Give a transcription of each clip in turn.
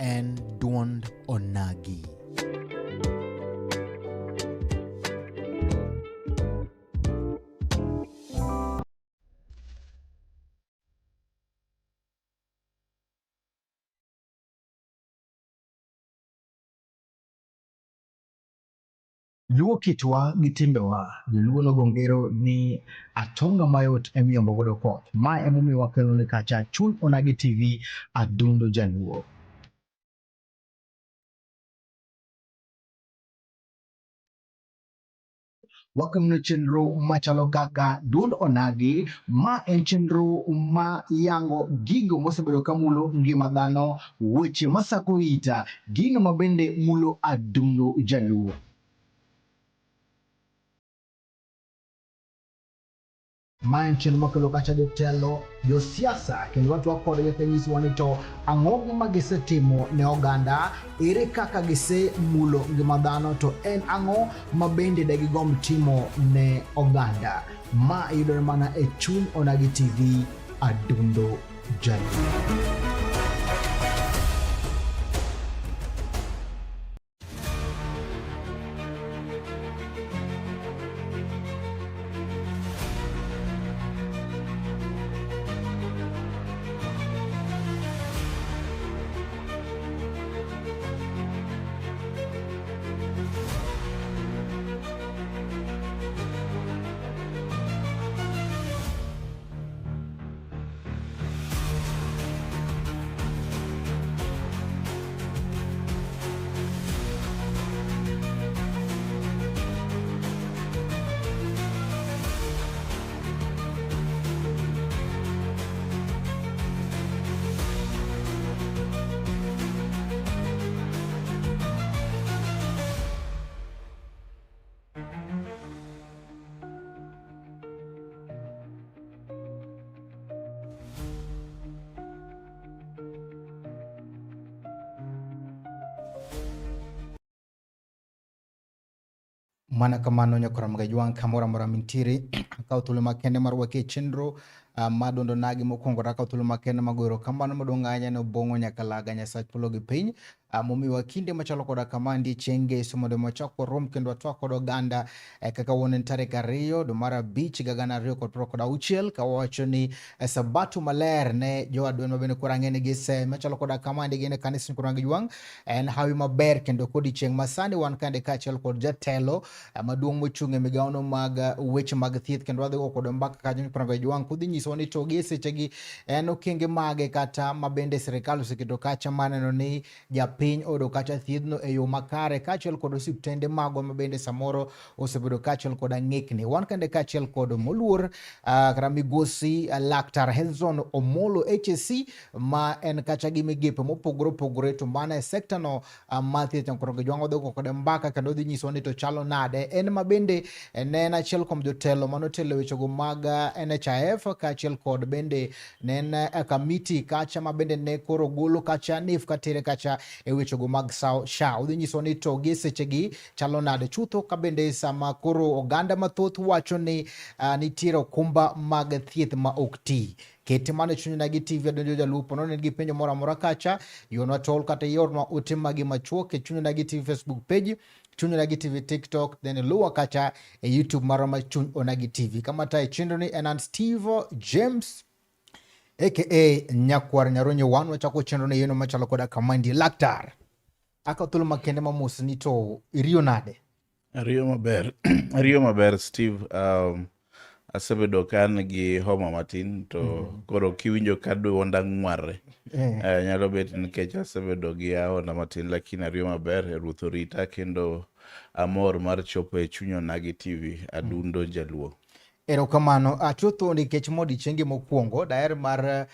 en duond onagi. Luo kitwa gi timbewa, joluo nogo ngero ni atonga mayot emiyombo godo koth. Ma emomiyo wakelo ni kacha Chuny Onagi TV Adundo Jaluo. Wakelonu chenro machalo kaka Duond Onagi, ma en chenro ma yango gigo mosebedo ka mulo ngima dhano, weche masako ita, gino ma bende mulo adundo jaluo. Ma en chenro makelo kacha jotelo, josiasa kendo watwak kodgi ka nyisowa ni to ang'o ma gisetimo ne oganda, ere kaka gisemulo ngima dhano to en ang'o ma bende de gigomb timo ne oganda. Ma yudore mana e Chuny Onagi TV, Adundo Jaluo. Mana kamano nyakwar Mgajwang' kamoro amora mintiere, akawo thuolo makende mar rwaki e chenro ma duond onagi mokwongo to akawo thuolo makende mar goyo erokamano maduong' ahinya ne Obong'o Nyakalaga Nyasach polo gi piny momiwa kinde machalo koda kama ndie chieng' ngeso mondo mi wachak warom kendo watwak kod oganda kaka wuon en tarik 2 dwe mar 5 higa 2026 ka wawacho ni sabato maler ne jowadwen mabende koro ang'e ni gise machalo koda kama ndi gin e kanisa koro Jwang' en hawi maber kendo kodiechieng' masani wan kande kaachiel kod jatelo maduong' mochung' e migawono mag weche mag thieth kendo wadhi go kod mbaka kanyo koro Jwang' kudhi nyisowa ni to gi e sechegi en okenge mage kata ma bende sirikal oseketo kacha maneno ni japiny oyudo kacha thiedhno e yo makare kaachiel kod osiptende magwa ma bende samoro osebedo kaachiel kod ang'ikni. Wan kende kaachiel kod moluor kata migosi Laktar Hezron Omolo HSC ma en kacha gi migepe mopogore opogore to mana e sekta no mar thieth Nyankoro Jwang' odhi go kode mbaka kendo odhi nyisowa ni to chalo nade. En ma bende ne en achiel kuom jotelo manotelo e wechego mag NHIF kaachiel kod bende ne en kamiti kacha ma bende ne koro golo kacha NIF katere kacha e wechego mag SHA. Odhi nyisowa ni to gi sechegi chalo nade chutho ka bende sama koro oganda mathoth wacho ni nitiere okumba mag thieth ma ok ti. Ket mano e chuny Onagi TV adonjo jalupo nono gi penjo moro amora kacha yornwa tol kata iornwa ote magi machuok e chuny Onagi TV Facebook page, Chuny Onagi TV TikTok, then luwa kacha e YouTube marwa ma Chuny Onagi TV. Kama tayo chenro ni en an Steve James aka Nyakwar Nyaronyo wan wachako chenro ni yeno machalo koda kamandi laktar. Akawo thuolo makende ma mos ni to iriyo nade? Ariyo maber, ariyo maber Steve. Asebedo ka an gi homa matin to koro kiwinjo ka duonda ng'warre nyalo bet nikech asebedo gi ahonda matin, lakini ariyo maber, Ruoth orita kendo amor mar chopo e Chuny Onagi TV, Adundo Jaluo. Erokamano. Chutho nikech ma odiechienge mokwongo daher mar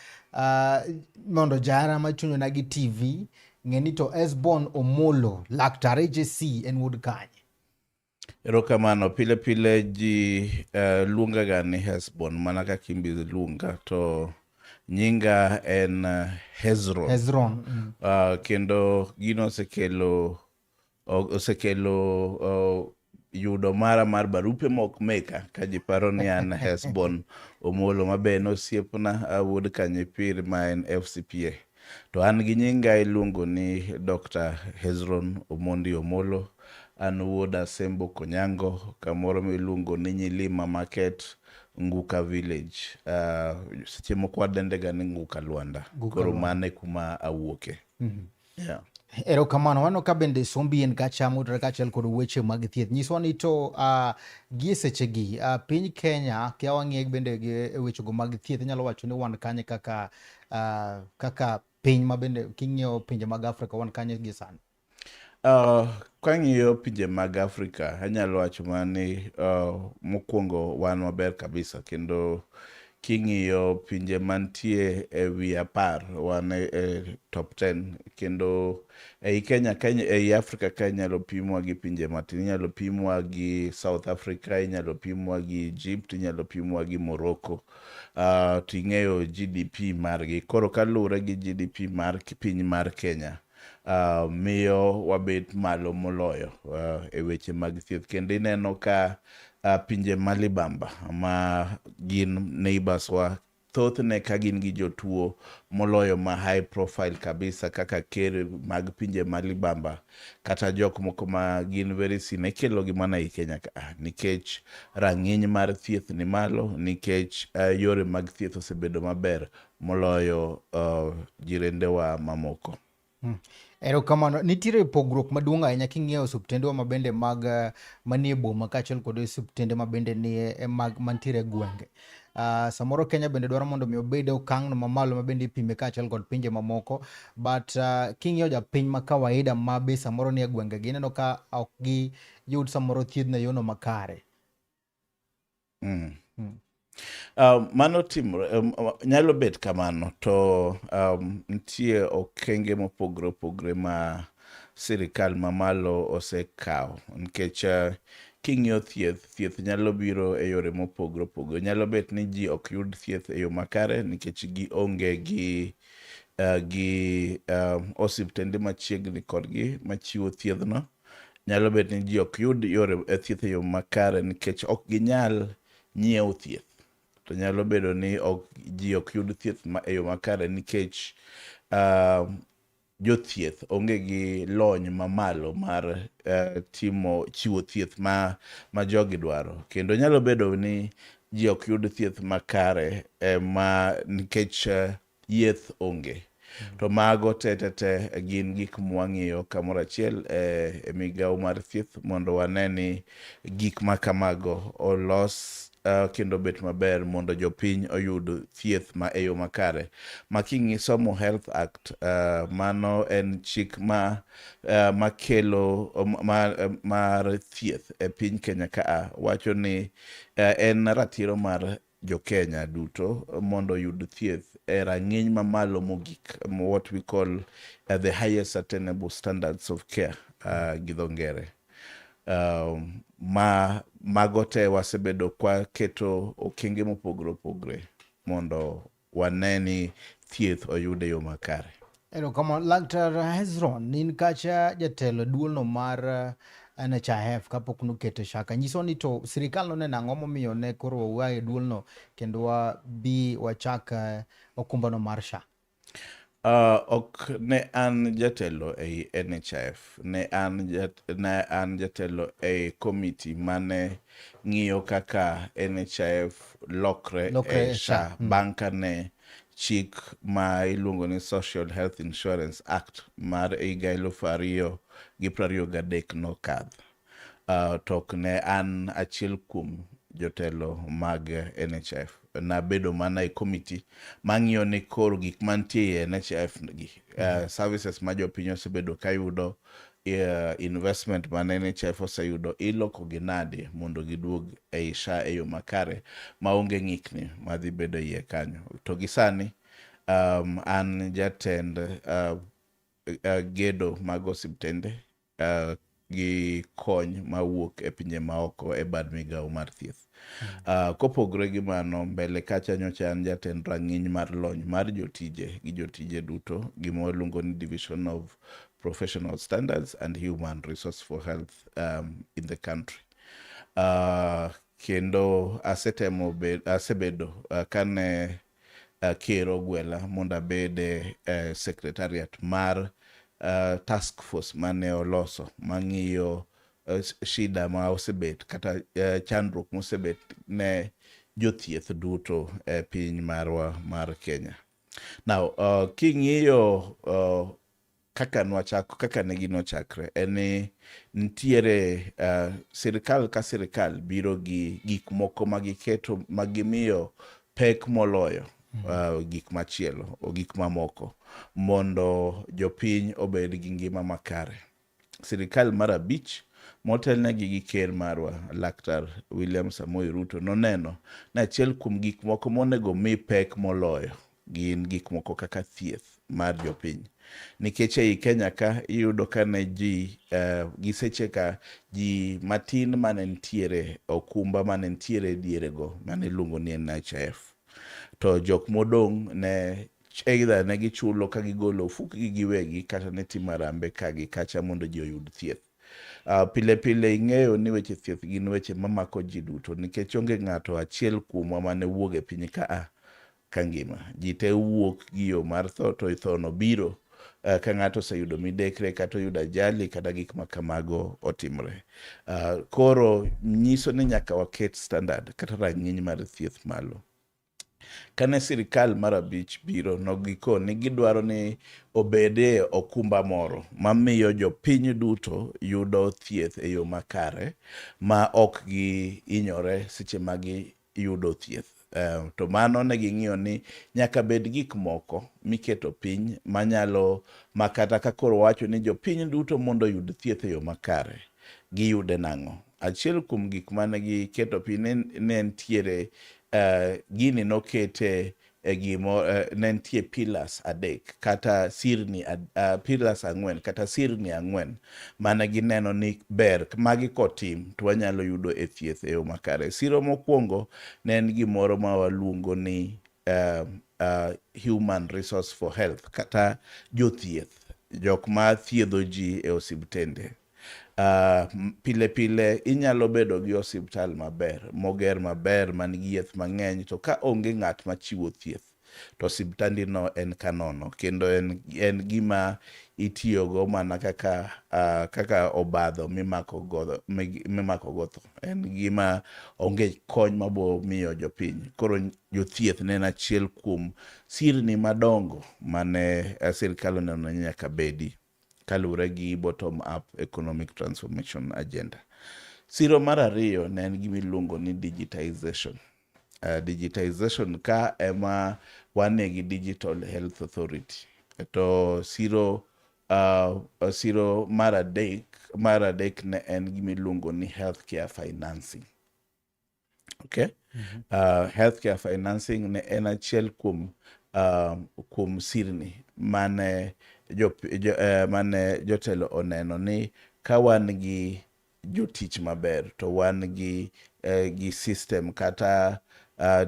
mondo jahera ma Chuny Onagi TV ng'e ni to Esbon Omolo laktar AJC en wuod kanye? Erokamano. Pile pile ji luongaga ni Hesbon mana kaka in be iluonga to nyinga en Hezron. Hezron. Kendo gino osekelo yudo mara mar barupe mok meka ka ji paro ni an Hesbon Omolo ma be en osiepna wuod Kanyipir ma en FCPA. To an gi nyinga iluongo ni Dr. Hezron Omondi Omolo. An wuod Asembo Konyango, kamoro miluongo ni Nyilima Market, Nguka Village. Seche moko wadende ga ni Nguka Lwanda. Koro mano e kuma awuoke. Yeah. Erokamano. Waneno ka bende sombi en kacha motudore kaachiel kod weche mag thieth. Nyiswa ni to gie sechegi piny Kenya kia wang'iye bende gi e wechego mag thieth, inyalo wacho ni wan kanye kaka kaka piny ma bende king'iyo pinje mag Afrika wan kanye gie sani? Kang'iyo pinje mag Afrika, anyalo wacho mana ni mokwongo wan maber kabisa, kendo king'iyo pinje mantie e wi 10, wan e top 10. Kendo ei Kenya, Kenya, ei Afrika ka inyalo pimwa gi pinje matin, inyalo pimwa gi South Africa, inyalo pimwa gi Egypt, inyalo pimwa gi Morocco. To ing'eyo GDP margi. Koro kaluwore gi GDP mar piny mar Kenya, miyo wabet malo moloyo e weche mag thieth. Kendo ineno ka pinje malibamba ma gin neighbors wa, thothne ka gin gi jotuo moloyo ma high profile kabisa kaka ker mag pinje malibamba kata jok moko ma gin very senior, ikelo gi mana ei Kenya ka nikech rang'iny mar thieth ni malo, nikech yore mag thieth osebedo maber moloyo jirendewa mamoko. Erokamano. Nitiere pogruok maduong' ahinya king'iyo osiptendwa mabende mag manie boma kaachiel kod osiptende mabende nie mag mantiere e gwenge. Samoro Kenya bende dwaro mondo mi obed e okang' no mamalo mabende ipime kaachiel kod pinje mamoko, but king'iyo japiny ma kawaida ma be samoro nie gwenge gi, ineno ka ok giyud samoro thiedhno e yono makare. Mano timore, nyalo bet kamano, to nitie okenge mopogore opogore ma sirikal mamalo osekawo, nikech king'iyo thieth, thieth nyalo biro e yore mopogore opogore. Nyalo bet ni ji ok yud thieth e yo makare nikech gionge gi osiptende machiegni kodgi machiwo thiedhno. Nyalo bet ni ji ok yud yore thieth e yo makare nikech ok ginyal nyiewo thieth. To nyalo bedo ni ok ji ok yud thieth e yo makare nikech jothieth onge gi lony mamalo mar timo chiwo thieth ma jogi dwaro. Kendo nyalo bedo ni ji ok yud thieth makare ma nikech yeth onge. To mago te te te gin gik mwang'iyo kamoro achiel e migawo mar thieth mondo wane ni gik ma kamago olos kendo obet maber mondo jopiny oyud thieth ma e yo makare. Ma king'isomo Health Act, mano en chik ma makelo mar thieth e piny Kenya ka wacho ni en ratiro mar jo-Kenya duto mondo oyud thieth e rang'iny mamalo mogik, what we call the highest attainable standards of care gi dho ngere. Ma mago te wasebedo kwaketo okenge mopogore opogore mondo wane ni thieth oyud e yo makare. Erokamano. Laktar Hezron, in kacha jatelo e duolno mar NHIF kapok nokete SHA. Nyiso ni to sirikal noneno ang'o momiyo ne koro wawuok e duolno kendo wabi wachak okumbano mar SHA? Ok ne an jatelo ei NHIF, ne an jatelo ei komiti mane ng'iyo kaka NHIF lokre lokre e e SHA SHA. Bang' kane chik ma iluongo ni Social Health Insurance Act mar higa 2023 nokadho. To ok ne an achiel kuom jotelo mag NHIF. Nabedo mana e komiti mang'iyo ni koro gik mantie e NHIF gi, services ma jopiny osebedo kayudo, investment mane NHIF oseyudo, iloko gi nade mondo giduog ei SHA e yo makare maonge ng'ikni madhi bedo e iye kanyo. To gi sani an jatend gedo mag osiptende gi kony mawuok e pinje maoko e bad migawo mar thieth. Kopogore gi mano, mbele kacha nyocha an jatend rang'iny mar lony mar jotije gi jotije duto, gima waluongo ni Division of Professional Standards and Human Resource for Health in the country. Kendo asetemo asebedo kane ker ogwela mondo abed e secretariat mar task force mane oloso mang'iyo shida ma osebet kata chandruok mosebet ne jothieth duto e piny marwa mar Kenya. Now, king'iyo kaka nwachako, kaka ne gino chakre, en ni nitiere sirikal ka sirikal biro gi gik moko ma giketo ma gimiyo pek moloyo gik machielo o gik mamoko mondo jopiny obed gi ngima makare. Sirikal mar abich motelnegi gi ker marwa Laktar William Samoei Ruto noneno ni achiel kuom gik moko monego mi pek moloyo gin gik moko kaka thieth mar jopiny. Nikech ei Kenya ka iyudo ka ne ji gi seche ka ji matin mane nitiere okumba mane nitiere dierego mane iluongo ni NHIF. To jok modong' ne either ne gichulo ka gigolo ofukgi giwegi kata ne timo harambee ka gi kacha mondo ji oyud thieth. Pile pile ing'eyo ni weche thieth gin weche mamako ji duto nikech onge ng'ato achiel kuomwa mane wuog e piny ka a ka ngima. Ji te wuok gi yo mar tho to tho no biro ka ng'ato oseyudo midekre kata oyudo ajali kata gik ma kamago otimre. Koro nyiso ni nyaka waket standard kata rang'iny mar thieth malo. Kane sirikal mar abich biro nogiko ni gidwaro ni obede okumba moro mamiyo jopiny duto yudo thieth e yo makare ma ok gihinyore seche ma giyudo thieth. To mano ne ging'iyo ni nyaka bed gik moko miketo piny manyalo ma kata ka koro wacho ni jopiny duto mondo oyud thieth e yo makare, giyude nang'o? Achiel kuom gik mane giketo piny ne nitiere gini nokete e gimo ne nitie pillars adek kata sirni pillars ang'wen kata sirni ang'wen mane gineno ni ber magi kotim to wanyalo yudo e thieth e yo makare. Siro mokwongo ne en gimoro ma waluongo ni human resource for health kata jothieth, jok ma thiedho ji e osiptende. Pile pile inyalo bedo gi osiptal maber, moger maber, man gi yath mang'eny, to ka onge ng'at machiwo thieth, to osiptandino en kanono kendo en gima itiyogo mana kaka obadho mimako go tho. En gima onge kony mabo miyo jopiny. Koro jothieth ne en achiel kuom sirni madongo mane sirkal oneno ni nyaka bedi kaluwore gi bottom up economic transformation agenda. Siro mar ariyo ne en gima iluongo ni digitization. Digitization ka ema wane gi Digital Health Authority. To siro mar adek ne en gima iluongo ni healthcare financing. Okay? Healthcare financing ne en achiel kuom sirni mane jotelo oneno ni ka wan gi jotich maber to wan gi system kata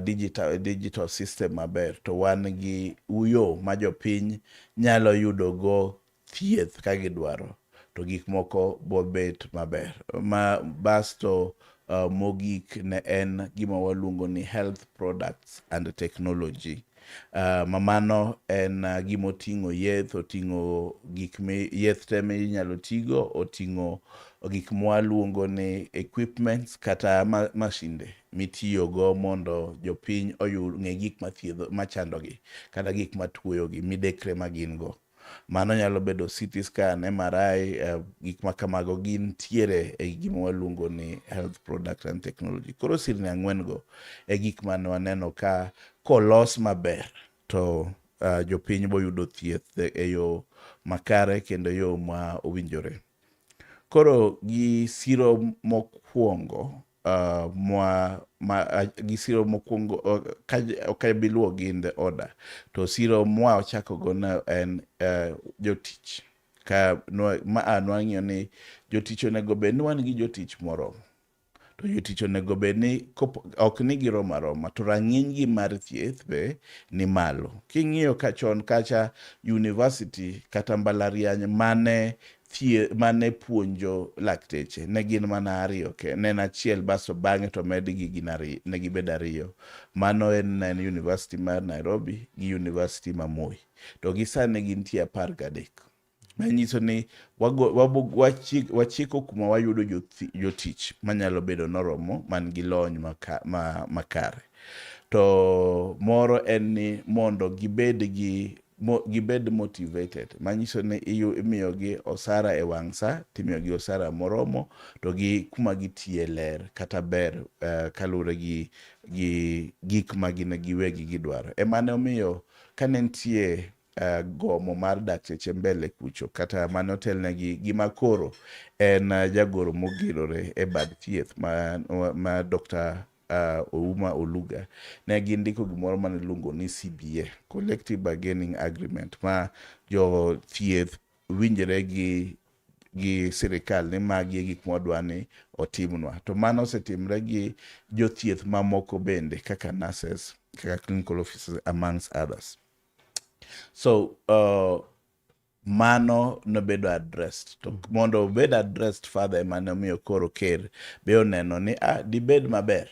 digital system maber to wan gi yo ma jopiny nyalo yudo go thieth ka gidwaro to gik moko bobet maber. Ma basto mogik ne en gima waluongo ni health products and technology. Ma mano en gimoting'o yeth, oting'o gik mi yeth te minyalo tigo, oting'o gik mwaluongo ni equipments kata mashinde mitiyogo mondo jopiny oyud ng'e gik mathiedho machandogi kata gik matuoyogi midekre ma gin go. Mano nyalo bedo CT scan, MRI, gik ma kamago gintiere e gima waluongo ni health product and technology. Koro sirni ang'wen go e gik mane waneno ka kolos maber to jopiny boyudo thieth e yo makare kendo yo ma owinjore. Koro gi siro mokwongo mwa ma, gi siro mokwongo ka ok abi luwo gi in the order to siro mwachako go no en jotich ka ma nwang'iyo ni jotich onego bed ni wan gi jotich moromo to jotich onego bed ni ok ni giromo aroma to rang'iny gi mar thieth be ni malo. King'iyo ka chon kacha university kata mbalariany mane thie mane puonjo lakteche ne gin mana ariyo ke ne en achiel basto bang'e to medgi gin ariyo ne gibedo ariyo. Mano en ne en University mar Nairobi gi University ma Moi. To gi sani gintie 13. Manyiso ni wachiko kuma wayudo jotich manyalo bedo noromo man gi lony makare. To moro en ni mondo gibed gi gibed motivated manyiso ni imiyogi osara e wang' sa timiyogi osara moromo to gi kuma gitiye ler kata ber kaluwore gi gik ma gin giwegi gidwaro. Emane omiyo kane nitie gomo mar dakteche mbele kucho kata mane otelnegi gima koro en jagoro mogirore e bad thieth ma Dr. Ouma Oluga ne gindiko gimoro mane iluongo ni CBA, Collective Bargaining Agreement, ma jo thieth winjre gi sirikal ni magi e gik mwadwa ni otimnwa. To mano osetimre gi jothieth mamoko bende kaka nurses, kaka clinical officers amongst others. So mano nobedo addressed. To mondo obed addressed further ema omiyo koro ker be oneno ni dibed maber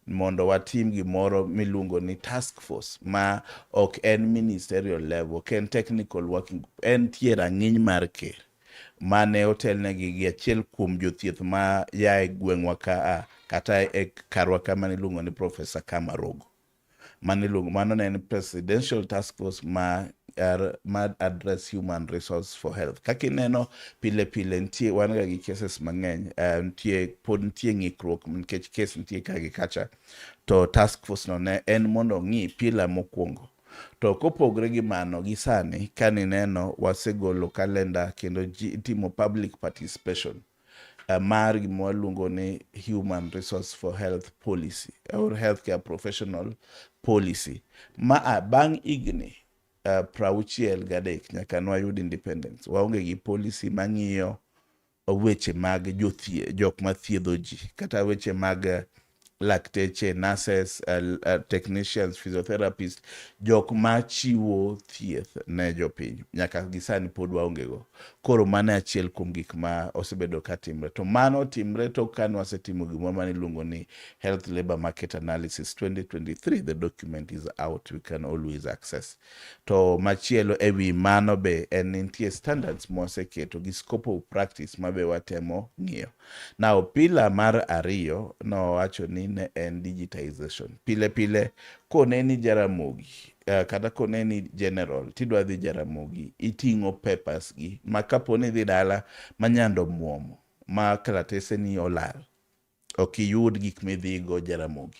mondo watim gimoro miluongo ni task force ma ok en ministerial level, ok en technical working group, en tie rang'iny mar ker mane otelnegi gi achiel kuom jothieth ma ya e gweng'wa ka kata e karwa ka mane iluongo ni Professor Kamarogo. Mane iluongo mano ne en presidential task force ma address human resource for health. Kaka ineno pile pile nitie wan ga gi cases mang'eny, nitie pod nitie ng'ikruok nikech case nitie ka gi kacha. To task force no ne en mondo ong'i pillar mokwongo. To kopogre gi mano gi sani kanineno wasegolo kalenda kendo ji itimo public participation mar gima waluongo ni human resource for health policy or healthcare professional policy ma bang' higni 63 nyaka nwayud independence waonge gi policy mang'iyo weche mag jok mathiedho ji kata weche mag lakteche, nurses, technicians, physiotherapists, jok machiwo thieth ne jopiny nyaka gi sani pod waonge go. Koro mano e achiel kuom gik ma osebedo ka timre. To mano timre tok ka wasetimo gimoro mane iluongo ni Health Labour Market Analysis 2023. The document is out, we can always access. To machielo e wi mano be en nitie standards mwaseketo gi scope of practice ma be watemo ng'iyo. Now pillar mar ariyo nowacho ni ne en digitization. Pile pile koneni Jaramogi kata koneni General tidwa dhi Jaramogi iting'o papers gi ma kapo ni idhi dala ma nyando muomo ma kalatese ni olal ok iyud gik midhigo Jaramogi.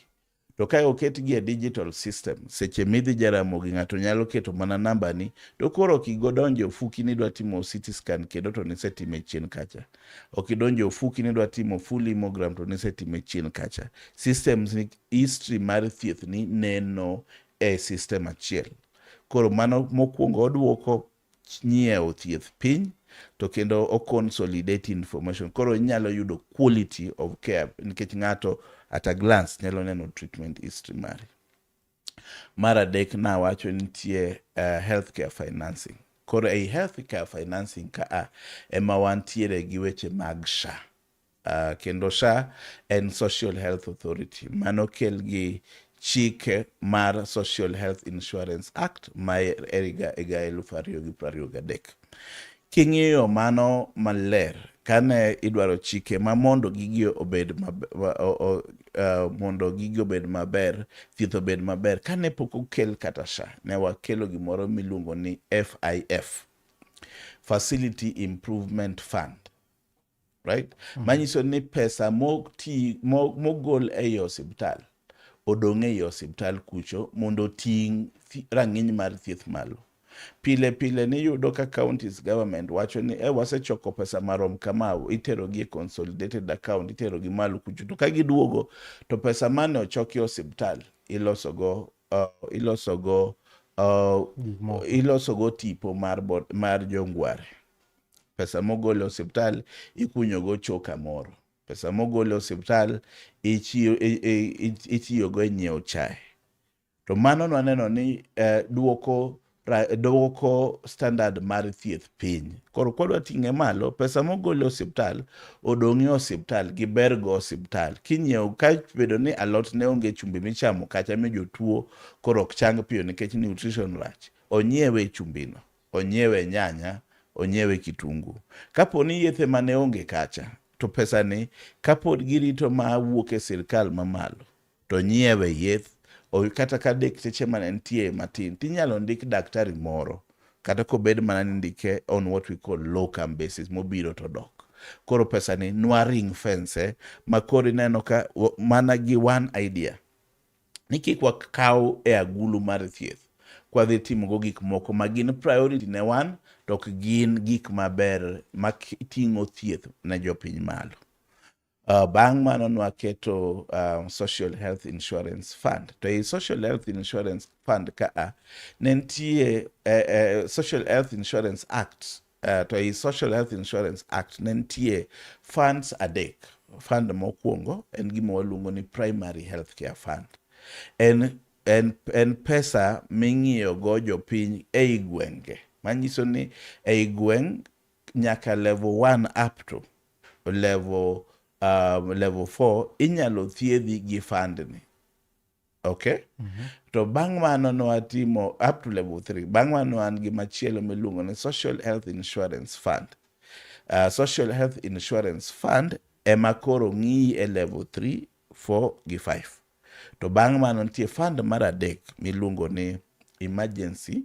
To ka oketgi e digital system, seche midhi Jaramogi ng'ato nyalo keto mana namba ni to koro ok igodonjo e ofuki ni idwa timo CT scan kendo to nisetime chien kacha. Ok idonjo e ofuki ni idwa timo full hemogram to nisetime chien kacha. Systems ni history mar thieth ni neno e system achiel. Koro mano mokwongo oduoko nyiewo thieth piny to kendo o consolidate information. Koro inyalo yudo quality of care nikech ng'ato at a glance nyalo neno treatment history mari. Mar adek nawacho nitie healthcare financing. Koro ei healthcare financing ka ema wantiere gi weche mag SHA. Kendo SHA en Social Health Authority mano kel gi chike mar Social Health Insurance Act ma e higa 2023. King'iyo mano maler, kane idwaro chike ma mondo gigi obed mondo gigi obed maber, thieth obed maber, kane pok okel kata SHA, ne wakelo gimoro miluongo ni FIF, Facility Improvement Fund. Right? Manyiso ni pesa mogol ei osiptal odong' ei osiptal kucho mondo oting' rang'iny mar thieth malo. Pile pile niyudo ka counties government wacho ni wasechoko pesa marom kama, itero gi e consolidated account, itero gi malo kucho. To ka giduogo to pesa mane ochoki e osiptal ilosogo tipo mar jongware. Pesa mogol e osiptal ikunyogo choo kamoro. Pesa mogol e osiptal itiyogo e nyiewo chae. To mano nwaneno ni duoko Dwoko standard mar thieth piny. Koro kwadwa ting'e malo, pesa mogol e osiptal odong' e osiptal, gibergo osiptal. Kinyiewo ka bedo ni alot ne onge chumbi michamo kacha mi jotuo koro ok chang piyo nikech nutrition rach, onyiewe chumbino, onyiewe nyanya, onyiewe kitungu. Kapo ni yedhe mane onge kacha, to pesani kapod girito ma wuok e sirkal mamalo, to nyiewe yeth kata ka dakteche mane nitie matin, tinyalo ndik daktari moro kata kobed mana ni ndike on what we call locum basis mobiro to dok. Koro pesani nwa ring fence ma koro ineno ka mana gi one idea ni kik wakaw e agulu mar thieth kwadhi timogo gik moko ma gin priority ne wan to ok gin gik maber ma ting'o thieth ne jopiny malo. Bang' mano nwaketo Social Health Insurance Fund. To ei Social Health Insurance Fund kaa ne nitie Social Health Insurance Act. To ei Social Health Insurance Act ne nitie funds adek. Fund mokwongo en gima waluongo ni Primary Health Care Fund. En pesa ming'iyo go jopiny ei gwenge. Manyiso ni ei gweng' nyaka level 1 up to level 4 inyalo thiedhi gi fund ni. Okay? To bang' mano nwatimo up to level 3. Bang' mano wan gi machielo miluongo ni Social Health Insurance Fund. Social Health Insurance Fund ema koro ng'iyi e level 3, 4 gi 5. To bang' mano nitie fund mar adek miluongo ni Emergency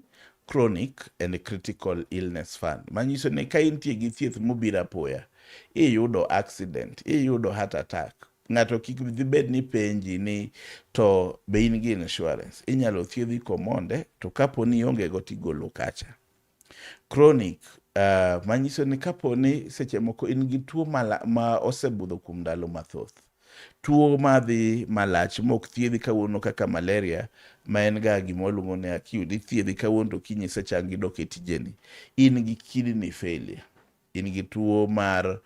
Chronic and Critical Illness Fund. Manyiso ni ka intie gi thieth mobiro apoya, iyudo accident, iyudo heart attack, ng'ato kik dhi bed ni penji ni to be in gi insurance. Inyalo thiedhi komonde, to kapo ni ionge go tigolo kacha. Chronic, manyiso ni kapo ni seche moko in gi tuo ma osebudho kuom ndalo mathoth, tuo madhi malach mok thiedhi kawuono kaka malaria ma en ga gima waluongo ni acute, ithiedhi kawuono to kiny isechango idok e tijeni. In gi kidney failure, in gi tuo mar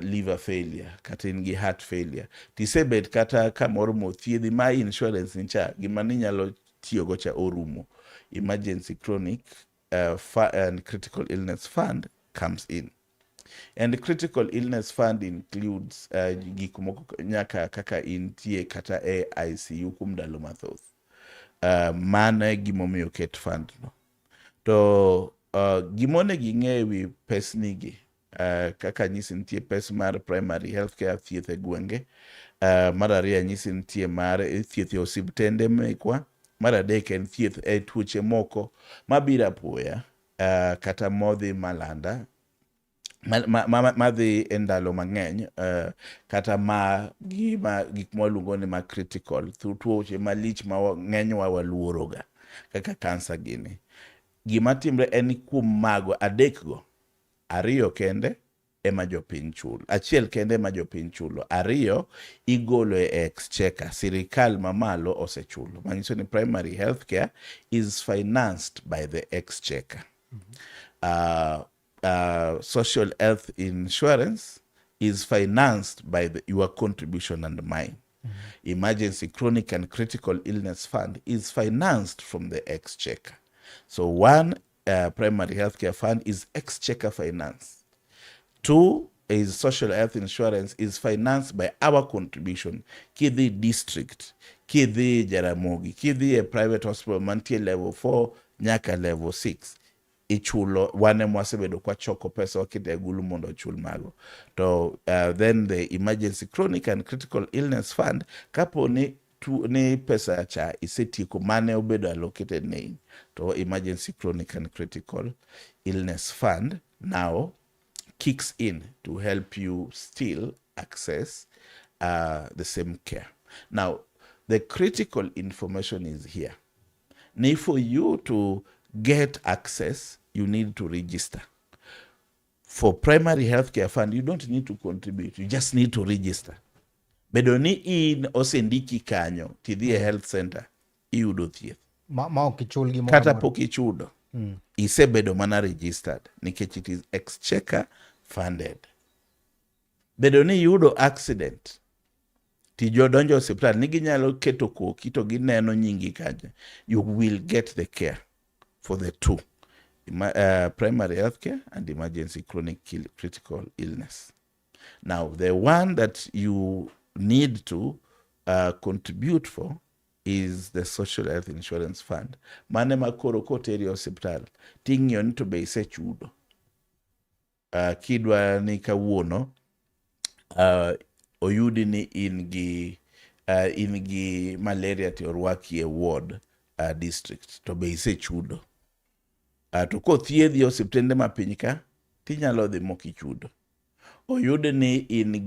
liver failure kata in gi heart failure, tisebet kata kamoro mothiedhi ma insurance ni cha gima ninyalo tiyogo cha orumo, Emergency Chronic and Critical Illness Fund comes in. And the Critical Illness Fund includes gik moko nyaka kaka intie kata e ICU kuom ndalo mathoth. Mano e gimomiyo oket fund no. To gimonego ing'e ewi pesni gi, kaka anyisi nitie pes mar primary health care, thieth e gwenge. Mar ariyo anyisi nitie mar thieth e osiptende mekwa. Mar adek en thieth e tuoche moko mabiro apoya, kata modhi malanda madhi e ndalo mang'eny, kata ma gima gik mwaluongo ni ma critical, tuoche malich ma ng'enywa waluoroga kaka kansa gini. Gima timre en ni kuom mago adek go, ariyo kende ema jopiny chulo, achiel kende ema jopiny chulo, ariyo igolo e exchequer, sirikal mamalo osechulo. Manyiso ni primary health care is financed by the exchequer. Social health insurance is financed by your contribution and mine. Emergency Chronic and Critical Illness Fund is financed from the exchequer. So one, primary healthcare fund is exchequer finance. Two is social health insurance is financed by our contribution. Kidhi district, kidhi Jaramogi, kidhi e private hospital mantie level 4 nyaka level 6, ichulo wan ema wasebedo kwachoko pesa waketo e agulu mondo ochul mago. To then the Emergency Chronic and Critical Illness Fund, kapo ni ni pesa cha isetieko mane obedo allocated ne in, to Emergency Chronic and Critical Illness Fund now kicks in to help you still access the same care. Now, the critical information is here. Now, for you to get access, you need to register. For primary healthcare fund, you don't need to contribute. You just need to register. Bedo ni in osendiki kanyo, tidhi e health center, iyudo thieth. Ma ok ichul gimoro Kata amora. Pok ichudo. Isebedo mana registered, nikech it is exchequer funded. Bedo ni iyudo accident, tijodonjo osiptal ni ginyalo keto koki to gineno nyingi kanyo, you will get the care. for the two, primary healthcare and emergency chronic critical illness. Now, the one that you need to contribute for is the Social Health Insurance Fund. Mane ma koro koteri e osiptal, ting'iyo ni to be isechudo. Kidwa ni kawuono oyudi ni in gi malaria to orwaki e ward district to be isechudo. To kothiedhi e osiptende ma piny ka, tinyalo dhi mokichudo. Oyud ni in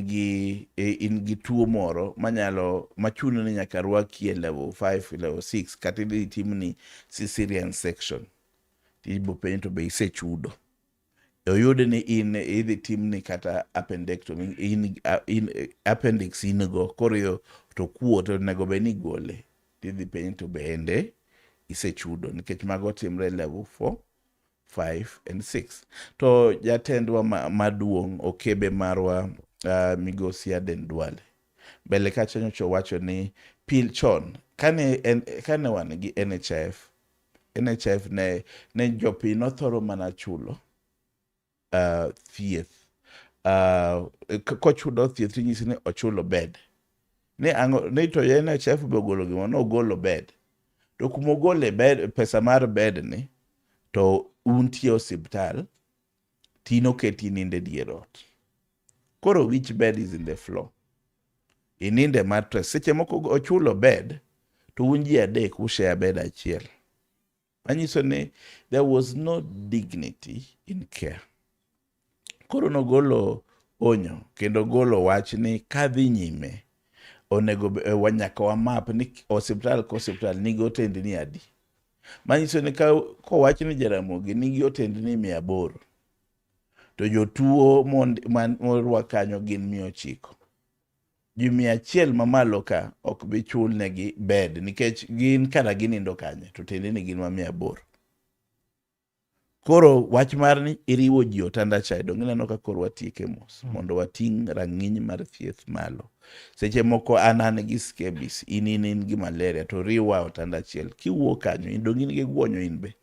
gi tuo moro manyalo machuno ni nyaka rwaki e level 5, level 6, kata idhi timni cesarean section, tibo penj to be isechudo. Oyud ni in idhi timni kata appendectomy, in appendix in go koro to kuot onego bed ni igole, tidhi penj to bende isechudo, nikech mago timre level 4, 5 and 6. To jatendwa maduong' okebe marwa, migosi Aden Duale, mbele kacha nyocha owacho ni pil chon kane wan gi NHIF, NHIF ne jopiny nothoro mana chulo thieth. Kochulo thieth tinyisi ni ochulo bed ni ang'o ni to NHIF be ogolo gimoro, nogolo bed to kumogole bed, pesa mar bed ni to untie osiptal tinoketi ninde dier ot. Koro which bed is in the floor, ininde mattress. Seche moko ochulo bed to un ji adek ushare bed achiel, manyiso ni there was no dignity in care. Koro nogolo onyo kendo golo wach ni kadhi nyime onego nyaka wamap ni osiptal ka osiptal nigi otendni adi, manyiso ni ka kowach ni Jaramogi nigi otendni 800 to jotuo morwak kanyo gin 900, ji 100 mamalo ka ok bi chulnegi bed nikech gin kara ginindo kanye to otendni gin ma 800. Koro wach mar ni iriwo ji otanda cha, donge ineno ka koro watieke mos mondo wating' rang'iny mar thieth malo. Seche moko an gi scabies, in gi malaria to riwa otanda achiel, kiwuok kanyo in donge in gi guonyo in be.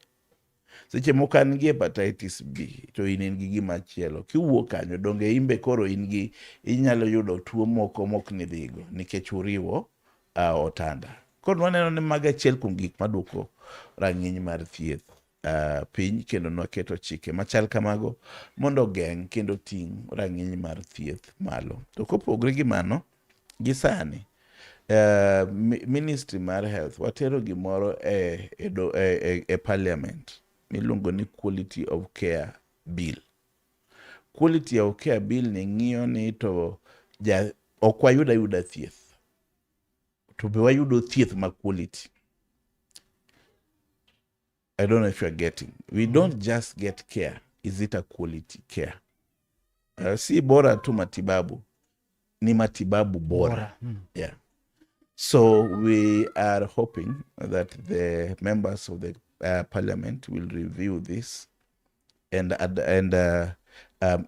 Seche moko an gi hepatitis B to in gi gima chielo, kiwuok kanyo donge in be koro in gi inyalo yudo tuo moko mok nidhigo nikech uriwo otanda. Koro waneno ni mago achiel kuom gik maduoko rang'iny mar thieth piny, kendo nwaketo chike machal kamago mondo ogeng' kendo ting' rang'iny mar thieth malo. To kopogre gi mano, gi sani Ministry mar Health watero gimoro e parliament miluongo ni Quality of Care Bill. Quality of Care Bill ni ng'iyo ni to ja, ok wayud ayuda thieth, to be wayudo thieth ma quality. I don't know if you're getting. We don't just get care. Is it a quality care? Si bora tu matibabu, ni matibabu bora. Bora. Yeah. So we are hoping that the members of the parliament will review this and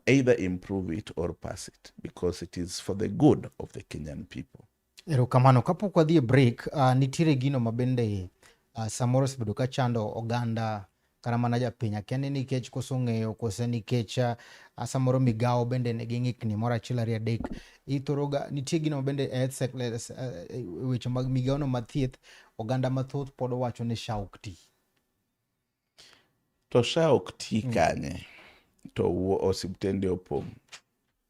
either improve it or pass it because it is for the good of the Kenyan people. Erokamano. Kapok wadhi e break, nitiere gino ma bende samoro osebedo ka chando oganda kata mana japiny. Akia ni nikech koso ng'eyo kose nikech samoro migawo bende nigi ng'ikni moro achiel ariyo adek. Ithoro ga nitie gino ma bende e health sector, weche mag migawo no mar thieth, oganda mathoth pod wacho ni SHA ok ti. To SHA ok ti kanye? To osiptende opong',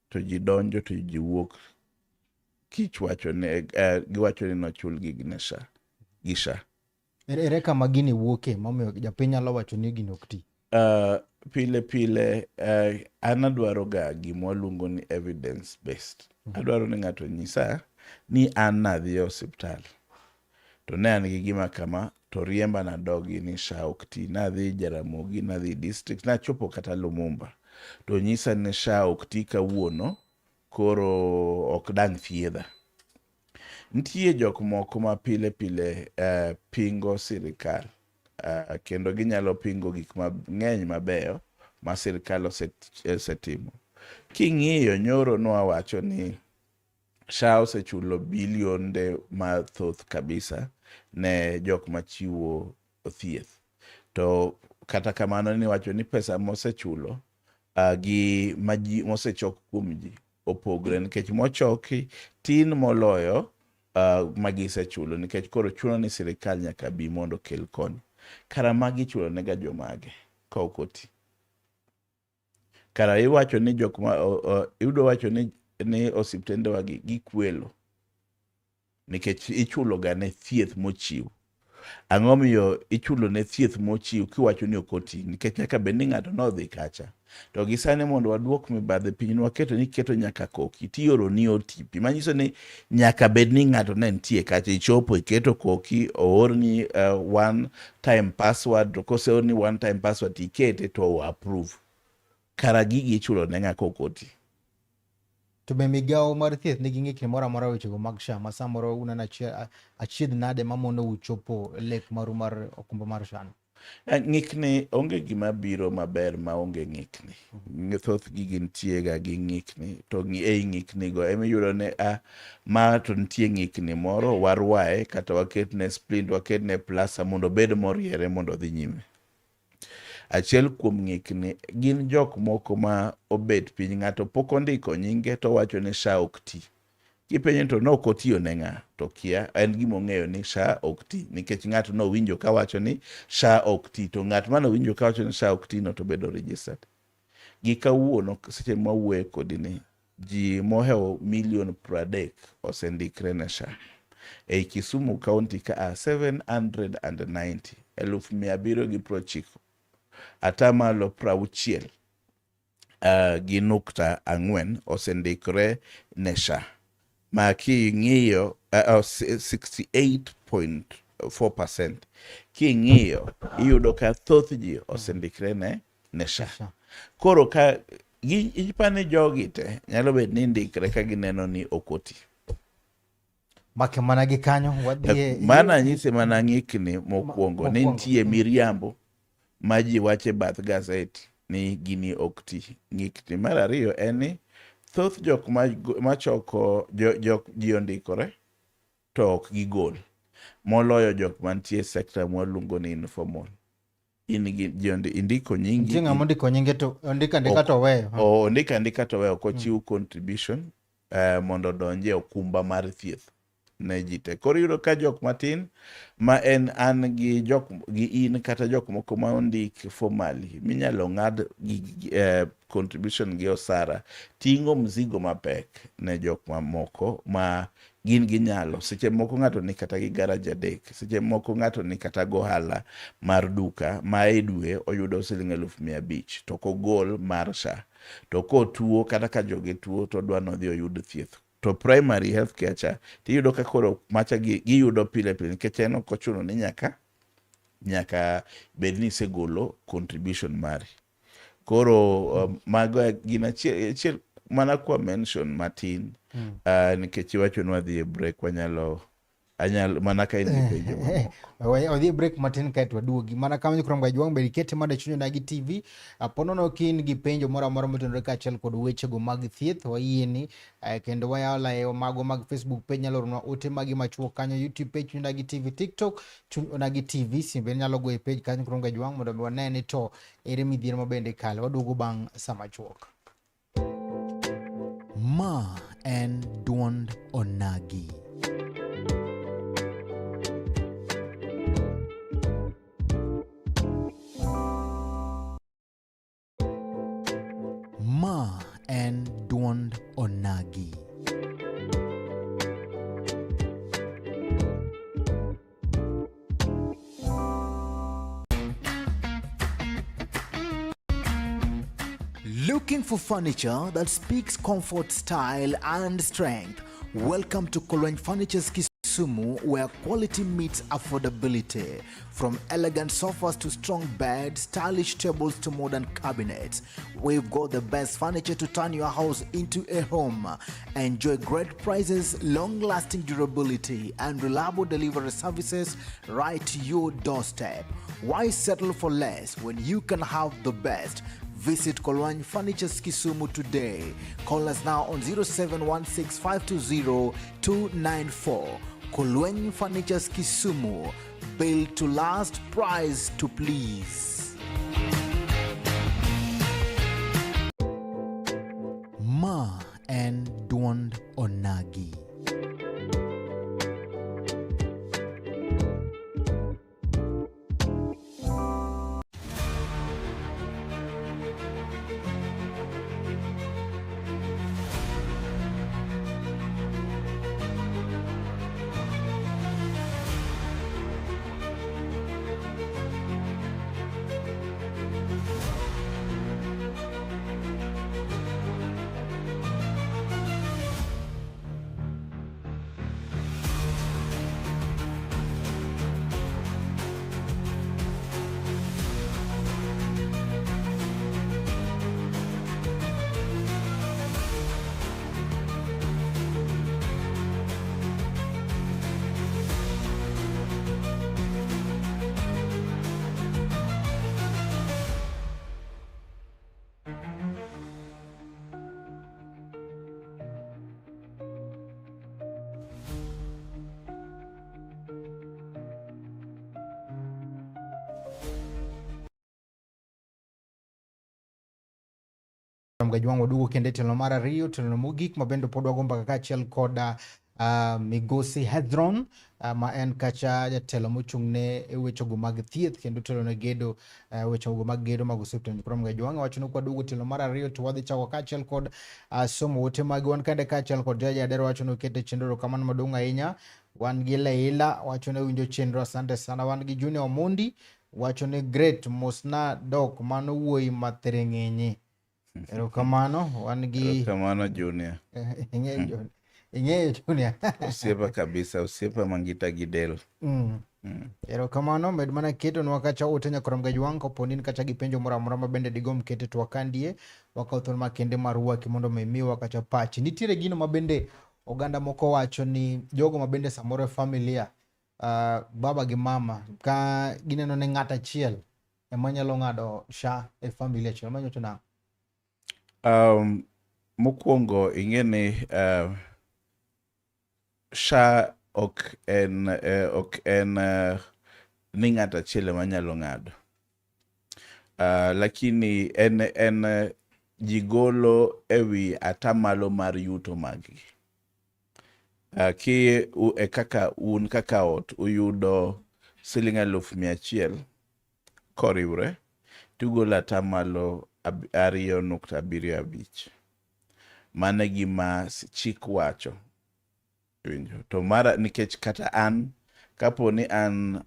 to ji donjo to ji wuok kich wacho ni giwacho ni nochulgi gi ne SHA gi SHA. Ere kama gini wuoke momiyo japiny nyalo wacho ni gini ok ti? Pile pile an adwaro ga gima waluongo ni evidence based. Adwaro ni ng'ato nyisa ni an nadhi e osiptal to ne an gi gima kama to riemba nadogi ni SHA ok ti. Nadhi Jaramogi, nadhi district, nachopo kata Lumumba to nyisa ni SHA ok ti kawuono, koro ok dang' thiedha. Nitie jok moko ma pile pile pingo sirikal, kendo ginyalo pingo gik mang'eny mabeyo ma sirikal osetimo. King'iyo nyoro nwawacho ni SHA osechulo bilionde mathoth kabisa ne jok machiwo thieth. To kata kamano niwacho ni pesa mosechulo gi ma ji mosechok kuom ji opogre nikech mochoki tin moloyo ma gisechulo nikech koro chuno ni sirikal nyaka bi mondo okel kony. Kara magi ichulo nega jomage ka ok oti? Kara iwacho ni jok ma iyudo wacho ni osiptende gi gikwelo nikech ichulo ga ne thieth mochiw. Ang'o miyo ichulo ne thieth mochiw kiwacho ni ok oti? Nikech nyaka bed ni ng'ato nodhi kacha. To gi sani mondo waduok mibadhi piny waketo ni iketo nyaka koki tioro ni OTP. Manyiso ni nyaka bed ni ng'ato ne nitie kacha ichopo iketo koki oorni one time password to koseorni one time password tikete to o approve. Kara gigi ichulo ne ng'a kok oti? To be migawo mar thieth nigi ng'ikni moro amora wechego mag SHA ma samoro uneno achiedh nade mamono uchopo lek maru mar okumba mar SHA no? Ng'ikni onge gima biro maber maonge ng'ikni. Thoth gigi nitie ga gi ng'ikni to ei ng'ikni go emiyudo ni a ma to nitie ng'ikni moro warwaye kata waketne splint waketne plasta mondo obed moriere mondo odhi nyime. Achiel kuom ng'ikni gin jok moko ma obet piny ng'ato pok ondiko nyinge to owacho ni SHA ok ti. Kipenje to nok otiyo ne ng'a to kia en gima ong'eyo ni SHA ok ti nikech ng'ato nowinjo kawacho ni SHA ok ti to ng'at mane owinjo kawacho ni SHA ok ti no to bedo registered. Gi kawuono seche mwawuoye kodi ni ji mohewo milion 30 osendikre ne SHA. Ei Kisumu County ka a 790 790 atamalo 60 gi nukta ang'wen osendikre ne SHA. Ma king'iyo 68.4% king'iyo iyudo ka thoth ji osendikre ne SHA. Koro ka ipani jogi te nyalo bet ni ndikre ka gineno ni ok oti. Make mana gi kanyo wadhi mana nyise mana ng'ikni mokwongo ni nitie miriambo ma ji wacho e bath gazet ni gini ok ti. Ng'ikni mar ariyo en ni thoth jok machoko jok ji ondikore to ok gigol moloyo jok mantie e sector mwaluongo ni informal. In gi ji indiko nyingi. Nitie ng'ama ondiko nyinge to ondiko andika to oweyo. Ondiko andika to oweyo ok ochiw contribution mondo odonj e okumba mar thieth ne ji te. Koro iyudo ka jok matin ma en an gi jok gi in kata jok moko ma ondik formally minyalo ng'ad gi contribution gi osara ting'o mzigo mapek ne jok mamoko ma gin gi nyalo. Seche moko ng'ato ni kata gi garage adek, seche moko ng'ato ni kata gohala mar duka ma e dwe oyudo siling 500,000 to ok ogol mar SHA. To kotuo kata ka joge tuo to odwa nodhi oyud thieth. To primary health care cha tiyudo ka koro macha giyudo pile pile nikech en ok ochuno ni nyaka bed ni isegolo contribution mari. Koro mago gin achiel mana kwa mention matin nikech iwacho ni wadhi e break wanyalo anyalo mana ka in gi penjo mamoko. Wadhi e break matin kaeto waduogi. Mana kama nyikwa Jwang' bende ikete mana e Chuny Onagi TV. Ponono ka in gi penjo moro amora motenore kaachiel kod wechego mag thieth, wayieni kendo wayawo layo mago mag Facebook page, nyalo oronwa ote magi machuok kanyo, YouTube page Chuny Onagi TV, TikTok Chuny Onagi TV, simbe inyalo goyo e page kanyo nyikwa Jwang' mondo mi wane ni to ere midhiero ma bende ikale. Waduogo bang' sa machuok. Ma en duond Onagi. Ma en duond Onagi. Looking for furniture that speaks comfort, style, and strength? Welcome to Kolweny Furnitures Kisumu, where quality meets affordability. From elegant sofas to strong beds, stylish tables to modern cabinets, we've got the best furniture to turn your house into a home. Enjoy great prices, long-lasting durability, and reliable delivery services right to your doorstep. Why settle for less when you can have the best? Visit Kolwany Furnitures Kisumu today. Call us now on 0716 520 294. Kolwany Furnitures Kisumu. Built to last, price to please. Ma en duond onagi. Mgaji wangu waduogo kendo e tielo mar ariyo, tielo mogik ma bende pod wago mbaka kaachiel kod Migosi Hezron ma en kacha jatelo mochung' ne wechego mag thieth kendo telo ne gedo wechego mag gedo mag osiptende. Koro Mgaji wangu wacho ni kwaduogo tielo mar ariyo to wadhi chako kaachiel kod somo ote magi wan kende kaachiel kod Jaja Adero wacho ni okete chenro erokamano maduong' ahinya. Wan gi Leila wacho ni winjo chenro asante sana. Wan gi Junior Omondi wacho ni great mosna dok mano wuoyi mathiring'inyi. Erokamano wan gi Erokamano Junior. Ing'eyo Junior. Ing'eyo Junior. Osiepa kabisa, osiepa mangita gi del. Erokamano med mana ketonwa kacha ote nyakoro Mgaji wang' kapo ni in kacha gi penjo moro amora ma bende digomb kete to wakandie wakaw thuolo makende mar rwaki mondo mi imiwa kacha pachi. Nitiere gino ma bende oganda moko wacho ni jogo ma bende samoro e familia baba gi mama ka gineno ni ng'at achiel ema nyalo ng'ado SHA e familia achiel ma nyocho nang'o? Mokwongo ing'e ni SHA ok en ni ng'ato achiel ema nyalo ng'ado. Lakini en ji golo ewi atamalo mar yuto maggi. Ki kaka un kaka ot uyudo siling 100,000 koriwre tugolo atamalo 2.75. Mano e gima chik wacho. Winjo. To mara nikech kata an kapo ni an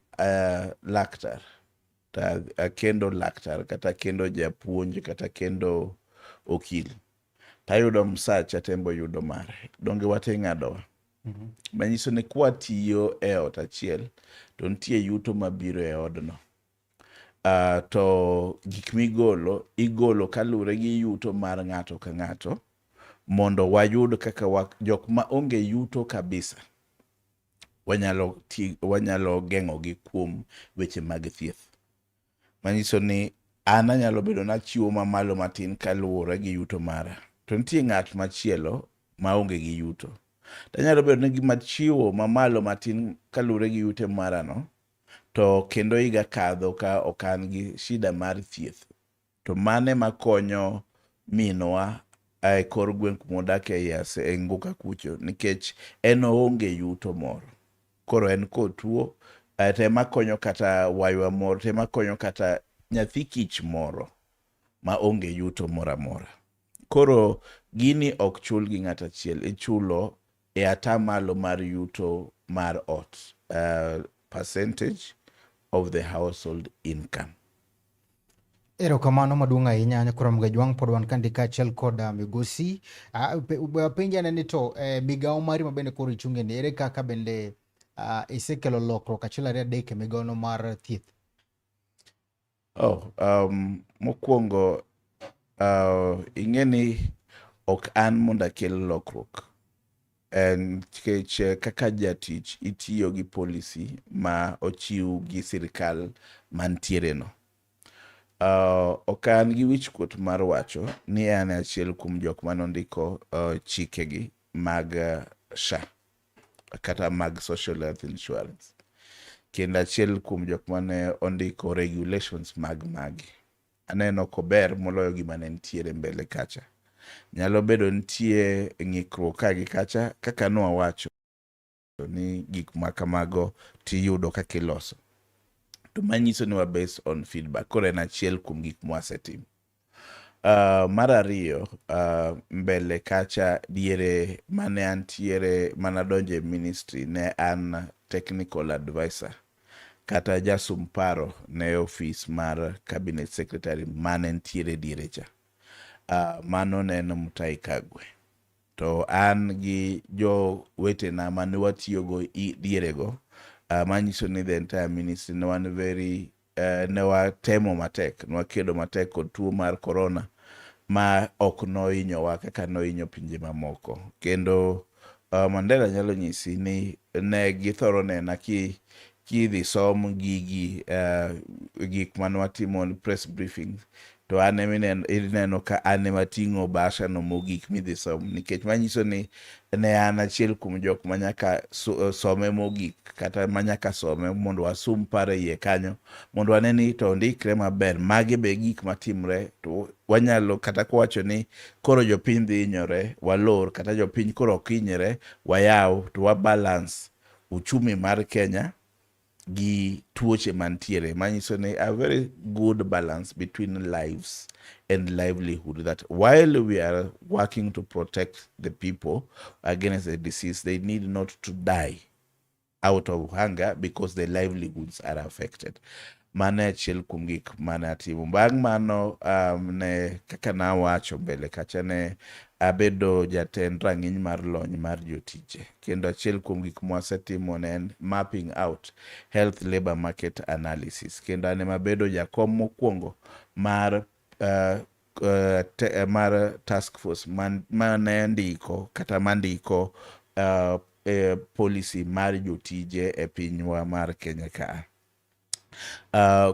laktar to akendo laktar kata akendo japuonj kata akendo okil tayudo msacha tembo yudo mare. Donge wate ng'adowa? Manyiso ni kwatiyo e ot achiel to nitie yuto mabiro e odno. To gik migolo igolo kaluwore gi yuto mar ng'ato ka ng'ato mondo wayud kaka jok ma onge yuto kabisa wanyalo geng'ogi kuom weche mag thieth. Manyiso ni an anyalo bedo nachiwo mamalo matin kaluwore gi yuto mara. To nitie ng'at machielo maonge gi yuto. To anyalo bedo ni gima chiwo mamalo matin kaluwore gi yuto marano, to kendo higa kadho ka ok an gi shida mar thieth. To mane makonyo minwa e kor gweng' kuma odake e Nguka kucho nikech en oonge yuto moro. Koro en kotuo to ema konyo kata waywa moro, to ema konyo kata nyathi kich moro ma onge yuto moro amora. Koro gini ok chul gi ng'ato achiel, ichulo e atamalo mar yuto mar ot, percentage of the household income. Erokamano maduong' ahinya nyakoro Mgaji wang' pod wan kandi kaachiel kod Migosi. Penji ane ni to migawo mari ma bende koro ichung'e ni ere kaka bende isekelo lokruok achiel ariyo adek e migawono mar thieth? Mokwongo ing'e ni ok an mondo akel lokruok. Nikech kaka jatich itiyo gi policy ma ochiw gi sirikal mantiere no. Ok an gi wichkuot mar wacho ni an achiel kuom jok manondiko chikegi mag SHA kata mag Social Health Insurance. Kendo achiel kuom jok mane ondiko regulations mag magi. Aneno kober moloyo gima ne nitiere mbele kacha. Nyalo bedo nitie ng'ikruok ka gi kacha kaka nwawacho ni gik ma kamago tiyudo kaka iloso. To manyiso ni wa based on feedback. Koro en achiel kuom gik mwasetimo. Mar ariyo, mbele kacha diere mane antiere manadonjo e ministry ne an technical advisor kata jasum paro ne ofis mar cabinet secretary mane ntiere diere cha. Mano ne en Mutahi Kagwe. To an gi jowetena mane watiyogo dierego, manyiso ni the entire ministry ne wan very ne watemo matek, ne wakedo matek kod tuo mar corona ma ok nohinyowa kaka nohinyo pinje mamoko. Kendo Mandela nyalo nyisi ni ne githoro nena ki kidhi som gigi gik mane watimo press briefings to an ema ineno ka an ema ating'o bahasha no mogik midhi som nikech manyiso ni ne an achiel kuom jok manyaka some mogik kata manyaka some mondo wasum paro e iye kanyo mondo wane ni to ondikre maber. Magi be gik matimre to wanyalo kata kwawacho ni koro jopiny dhi hinyore walor kata jopiny koro ok hinyre wayaw to wa balance uchumi mar Kenya gi tuoche mantiere manyiso ni a very good balance between lives and livelihood, that while we are working to protect the people against the disease, they need not to die out of hunger because their livelihoods are affected. Mano e achiel kuom gik mane atimo. Bang' mano ne kaka nawacho mbele kacha ne abedo jatend rang'iny mar lony mar jotije. Kendo achiel kuom gik mwasetimo ne en mapping out health labor market analysis. Kendo an ema abedo jakom mokwongo mar mar task force mane ndiko kata mandiko policy mar jotije e pinywa mar Kenya ka.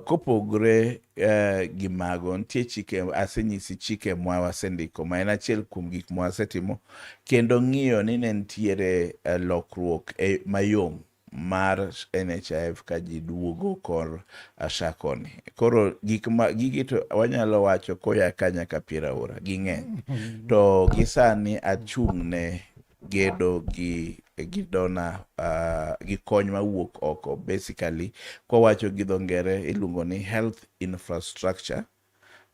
Kopogre gi mago, nitie chike, asenyisi chike ma wasendiko ma en achiel kuom gik ma wasetimo kendo ng'iyo ni ne nitiere lokruok mayom mar NHIF ka ji duogo kor SHA koni. Koro gik ma gigi to wanyalo wacho koya ka nyaka piero aora ging'eny. To gi sani achung' ne gedo gi donor gi kony mawuok oko. Basically kwawacho gi dho ngere iluongo ni health infrastructure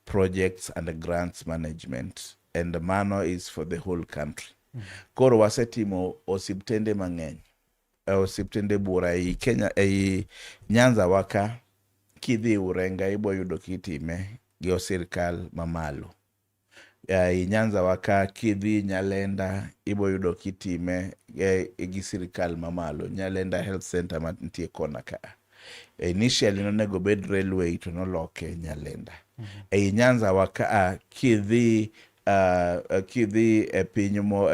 projects and grants management, and mano is for the whole country. Koro wasetimo osiptende mang'eny, osiptende buora ei Kenya, ei Nyanza wa ka kidhi Urenga ibo yudo kitime gi sirkal mamalo. Ei Nyanza wa ka kidhi Nyalenda ibo yudo kitime gi sirkal mamalo, Nyalenda Health Center mantie kona ka. Initially nonego bed railway to noloke Nyalenda. Ei Nyanza wa ka kidhi e piny mo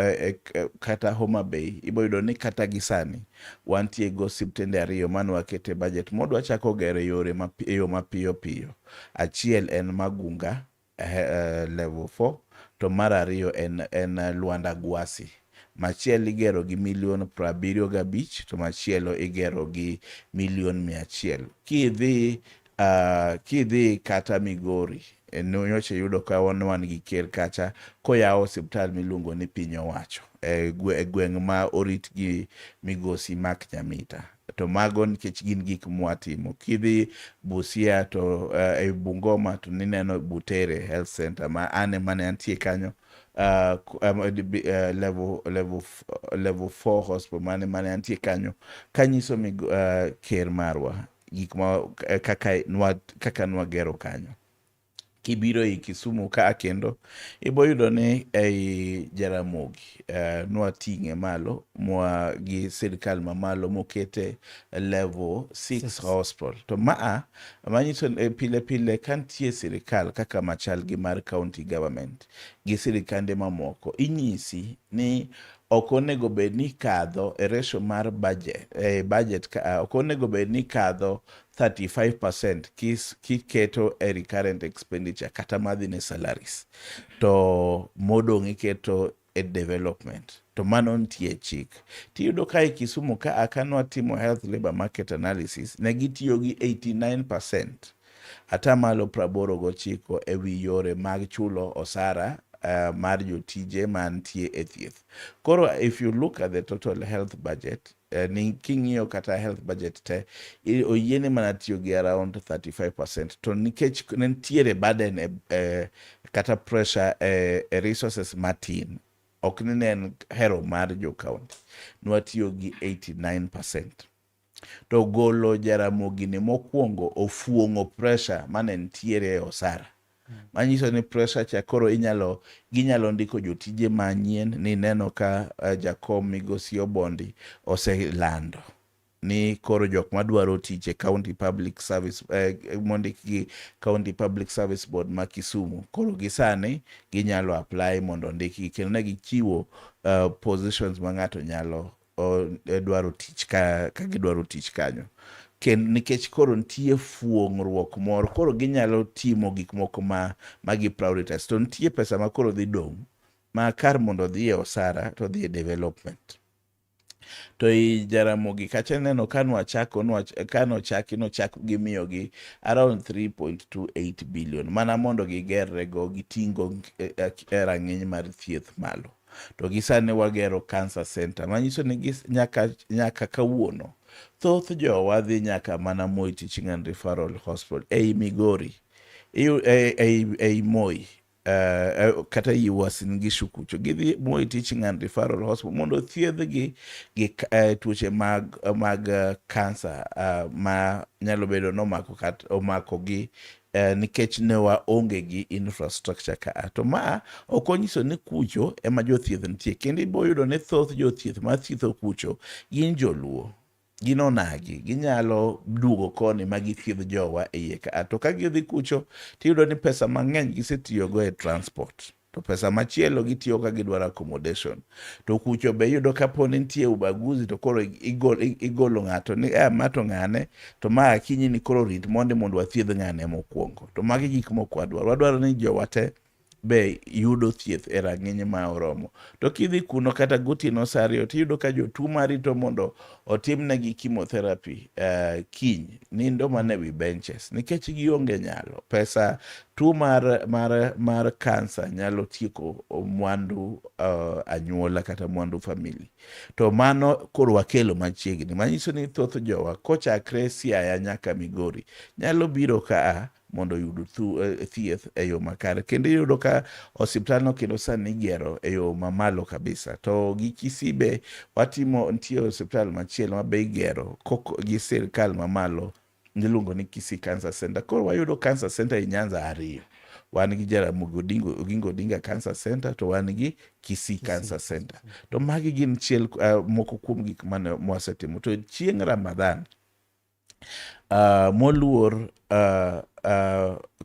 kata Homa Bay ibo yudo ni kata gi sani wantie gi osiptende ariyo mane wakete budget modwa chako gero yore e yo mapiyo piyo. Achiel en Magunga level 4 to mar ariyo en Luanda Gwasi. Machielo igero gi milion 75 to machielo igero gi milion 100. Kidhi kata Migori, nyocha iyudo ka wan gi ker kacha koyawo osiptal miluongo ni piny owacho e gweng' ma orit gi migosi Mark Nyamita. To mago nikech gin gik mwatimo. Kidhi Busia to e Bungoma to nineno Butere Health Center ma an ema ne antie kanyo, level 4 hospital mane antie kanyo kanyiso ker marwa gik ma kaka nwagero kanyo. Kibiro ei Kisumu ka kendo ibo yudo ni ei Jaramogi nwating'e malo mwa gi sirkal mamalo mokete level 6 hospital. To maa manyiso ni pile pile ka nitie sirkal kaka machal gi mar county government gi sirkande mamoko inyisi ni ok onego bed ni kadho e ratio mar budget ka, ok onego bed ni kadho 35% kiketo e recurrent expenditure kata madhi ne salaries to modong' iketo e development to mano nitie chik. Tiyudo ka e Kisumu ka a ka nwatimo health labor market analysis ne gitiyo gi 89% atamalo 89 e wi yore mag chulo osara mar jotije mantie e thieth. Koro if you look at the total health budget, ni king'iyo kata health budget te, oyiene mana tiyo gi around 35%, to nikech ne nitiere burden kata pressure e resources matin, ok ni ne en hero mar jo county, nwatiyo gi 89%. To golo Jaramogi ni mokwongo ofuong'o pressure mane nitiere e osara. Manyiso ni pressure cha koro ginyalo ndiko jotije manyien ni neno ka jakom migosi Obondi oselando ni koro jok madwaro tich e County Public Service mondik gi County Public Service Board ma Kisumu koro gi sani ginyalo apply mondo ondikgi, kendo ne gichiwo positions ma ng'ato nyalo dwaro tich ka gidwaro tich kanyo. Kendo nikech koro nitie fuong'ruok moro, koro ginyalo timo gik moko ma gi prioritize, to nitie pesa ma koro dhi dong' ma kar mondo odhi e osara to dhi e development. To i Jaramogi kacha neno ka nwachako ka nochaki nochak gi miyogi around 3.28 billion mana mondo gigerre go giting'o rang'iny mar thieth malo. To gi sani wagero cancer center manyiso ni nyaka kawuono thoth jowa dhi nyaka mana Moi Teaching and Referral Hospital ei Migori, ei Moi, kata ei Uasin Gishu kucho gidhi Moi Teaching and Referral Hospital mondo thiedhgi gi tuoche mag kansa ma nyalo bedo nomako kata omako gi nikech ne waonge gi infrastructure ka. To ma ok onyiso ni kucho ema jothieth nitie, kendo ibo yudo ni thoth jothieth mathietho kucho gin joluo, gin onagi, ginyalo duogo koni ma githiedh jowa e iye ka. To ka gidhi kucho tiyudo ni pesa mang'eny gisetiyogo e transport, to pesa machielo gitiyo ka gidwaro accommodation. To kucho be iyudo kapo ni nitie ubaguzi to koro igolo ng'ato ni ma to ng'ane, to ma akinyi ni koro rit mondi mondo wathiedh ng'ane mokwongo. To magi gik mok wadwaro, wadwaro ni jowa te be yudo thieth e rang'iny ma oromo. To kidhi kuno kata gotieno sa 2 tiyudo ka jotuo marito mondo otimnegi chemotherapy kiny nindo mana e wi benches nikech gionge nyalo. Pesa tuo mar kansa nyalo tieko mwandu anyuola kata mwandu family. To mano koro wakelo machiegni, manyiso ni thoth jowa kochakre Siaya nyaka Migori nyalo biro kaa mondo oyud thieth e yo makare. Kendo iyudo ka osiptalno kendo sani igero e yo mamalo kabisa. To gi Kisii be watimo, nitie osiptal machielo ma be igero gi sirikal mamalo miluongo ni Kisii Cancer Center. Koro wayudo cancer center e Nyanza 2. Wan gi Jaramogi Oginga Odinga Cancer Center to wan gi Kisii Cancer Center. To magi gin chiel moko kuom gik mane mwasetimo. To chieng' Ramadhan moluor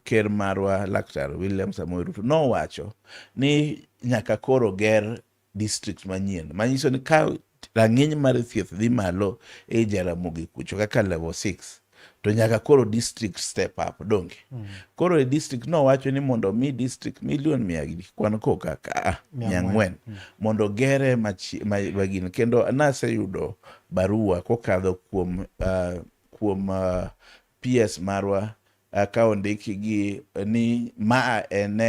ker marwa Laktar William Samoei Ruto nowacho ni nyaka koro ger district manyien, manyiso ni ka rang'iny mar thieth dhi malo e Jaramogi kucho kaka level 6 to nyaka koro district step up donge. Koro e district nowacho ni mondo mi district milion mia gi kwan koka ka 400 mondo gere magin. Kendo naseyudo barua kokadho kuom PS marwa ka ondiki gi ni ma en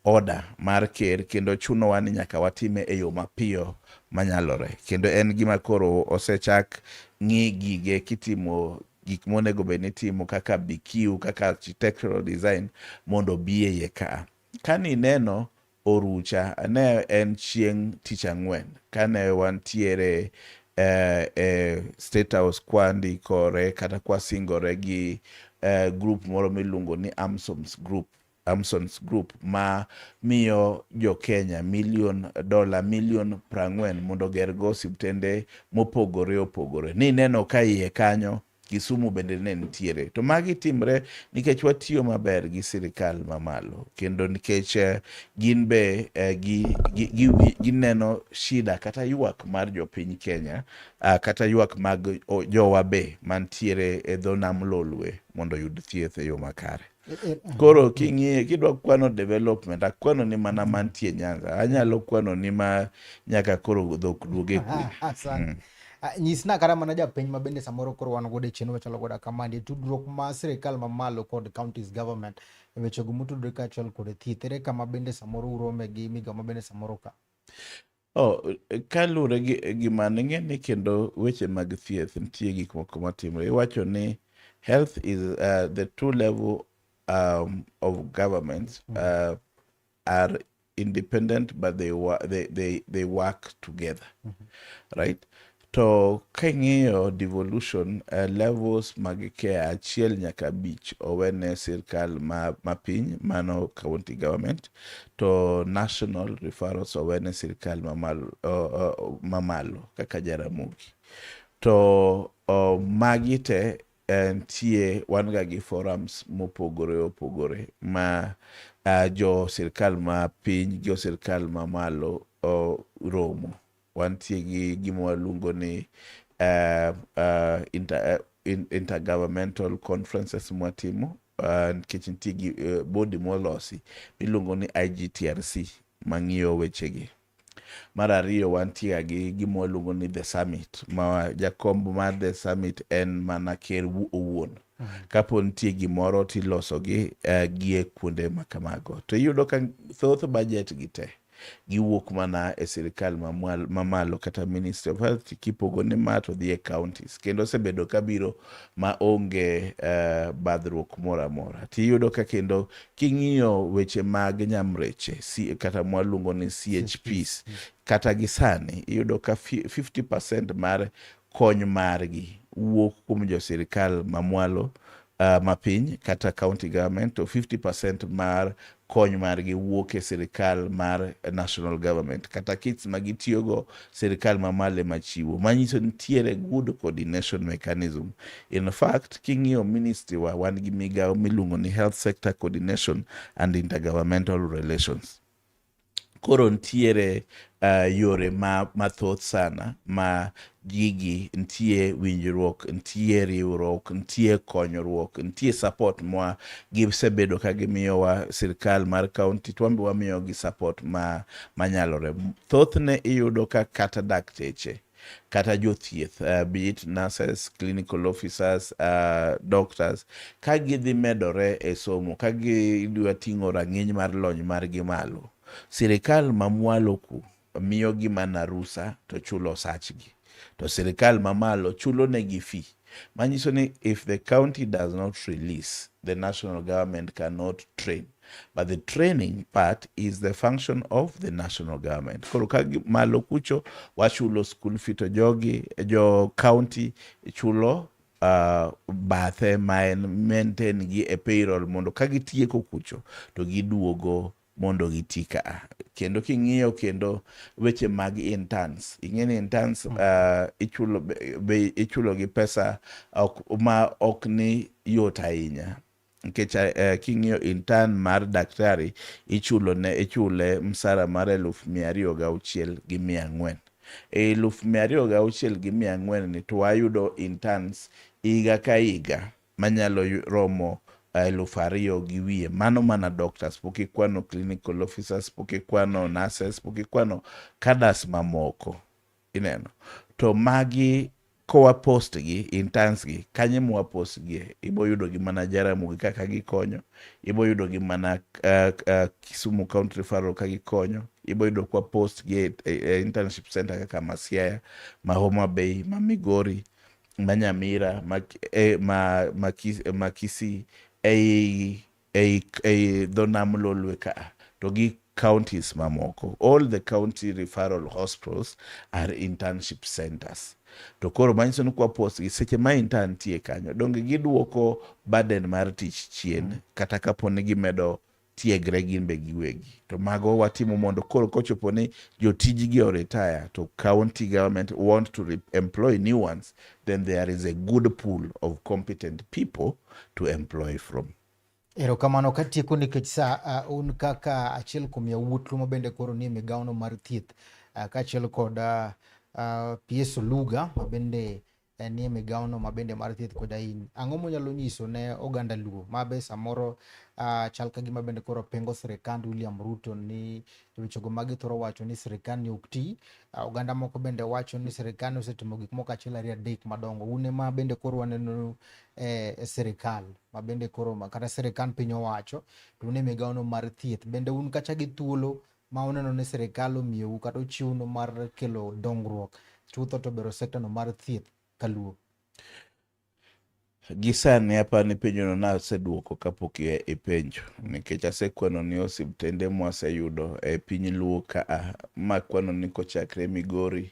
order mar ker kendo chunowa ni nyaka watime e yo mapiyo manyalore. Kendo en gima koro osechak ng'i gige kitimo gik monego bed ni itimo kaka BQ, kaka architectural design mondo obi e iye ka. Kani neno Orucha ne en chieng' tich ang'wen kane wantiere e State House kwandikore kata kwasingore gi group moro miluongo ni Amson's Group, Amson's Group ma miyo jo Kenya $40 million mondo ogergo osiptende mopogore opogore. Ni neno ka iye kanyo Kisumu bende ne nitiere. To magi timre nikech watiyo maber gi sirikal mamalo, kendo nikech gin be gineno shida kata ywak mar jopiny Kenya, kata ywak mag jowa be mantiere e dho nam Lolwe mondo oyud thieth e yo makare. Koro king'iye kidwa kwano development, akwano ni mana mantie Nyanza, anyalo kwano ni ma nyaka koro dhok duog e kwe. Asante. Ah, nyisna kata mana japiny ma bende samoro koro wan godo e chenro machalo koda kamandi tudruok ma sirikal mamalo kod counties government e wechego motudore kaachiel kod thieth ere kama bende samoro urome gi migawo ma bende samoro ka Oh, kaluwore gi gi mano ing'e ni kendo weche mag thieth nitie gik moko matimore. Iwacho ni health is the two level of governments are independent but they work together. Right? To king'iyo devolution levels mag care achiel nyaka abich owene sirkal ma piny mano county government to national referrals owene sirkal mamalo kaka Jaramogi. To magi te nitie wan ga gi forums mopogore opogore ma jo sirkal ma piny gi jo sirkal mamalo romo. Wantie gi gima waluongo ni intergovernmental conferences mwatimo nikech nitie gi body molosi miluongo ni IGTRC mang'iyo wechegi. Mar ariyo wantie gi gima waluongo ni the summit ma jakom mar the summit en mana ker owuon. Kapo nitie gimoro tiloso gi gi e kuonde ma kamago. To iyudo ka thoth budget gi te giwuok mana e sirikal mamalo kata Ministry of Health kipogo ni ma to dhi e counties. Kendo osebedo kabiro ma onge badhruok moro amora. Tiyudo ka kendo king'iyo weche mag nyamreche kata mwaluongo ni CHPs kata gi sani iyudo ka 50% mar kony margi wuok kuom jo sirikal mamwalo mapiny kata county government to 50% mar kony margi wuok e sirikal mar national government kata kits ma gitiyogo sirikal mamalo ema chiwo manyiso nitiere good coordination mechanism. In fact king'iyo ministry wa wan gi migawo miluongo ni health sector coordination and intergovernmental relations. Koro nitiere yore mathoth sana ma gigi nitie winjruok, nitie riwruok, nitie konyruok, nitie support ma gisebedo ka gimiyowa sirkal mar county to wan be wamiyogi support manyalore. Thothne iyudo ka kata dakteche kata jothieth be it nurses, clinical officers, doctors ka gidhi medore e somo ka gidwa ting'o rang'iny mar lony margi malo, sirikal mamwalo ku miyogi mana rusa to chulo osachgi to sirikal mamalo chulo negi fee manyiso ni if the county does not release the national government cannot train but the training part is the function of the national government. Koro ka malo kucho wachulo school fee to jogi jo county chulo bathe ma en maintain gi e payroll mondo ka gitieko kucho to giduogo mondo giti ka. Kendo king'iyo kendo weche mag interns, ing'e ni interns ichulo be ichulo gi pesa ma ok ni yot ahinya. Nikech king'iyo intern mar daktari ichulo ne ichule msara mar 206,400. E 206,400 ni to wayudo interns higa ka higa manyalo romo 2,200. Mano mana doctors, pok ikwano clinical officers, pok ikwano nurses, pok ikwano cadres mamoko. Ineno. To magi kowa post gi interns gi kanye mwa post gi ibo yudo gi mana Jaramogi kaka gikonyo, ibo yudo gi mana Kisumu County Referral ka gikonyo, ibo yudo kwa post gi e internship center kaka ma Siaya, ma Homa Bay, ma Migori, ma Nyamira, ma Kisii, ei dho nam Lolwe ka to gi counties mamoko. All the county referral hospitals are internship centers. To koro manyiso ni kwa post gi seche ma intern nitie kanyo donge giduoko burden mar tich chien kata kapo ni gimedo tiegre gin be giwegi. To mago watimo mondo koro kochopo ni jotijgi o retire to county government want to employ new ones, then there is a good pool of competent people to employ from. Erokamano katieko nikech sa un kaka achiel kuom yawuot Luo ma bende koro nie migawono mar thieth kaachiel kod PS Oluga ma bende nie migawono ma bende mar thieth koda in. Ang'o monyalo nyiso ne oganda Luo ma be samoro chal ka gima bende koro pingo sirikand William Ruto ni wechego ma githoro wacho ni sirikand ni ok ti. Oganda moko bende wacho ni sirikand osetimo gik moko achiel ariyo adek madongo. Un ema bende koro waneno e sirikal ma bende koro kata sirikand piny owacho to un e migawono mar thieth. Bende un kacha gi thuolo ma uneno ni sirikal omiyou kata ochiwnu mar kelo dongruok chutho to bero sekta no mar thieth kaluo? Gi sani aparo ni penjono naseduoko kapok ipenjo nikech asekwano ni osiptende mwaseyudo e piny Luo ka makwano ni kochakre Migori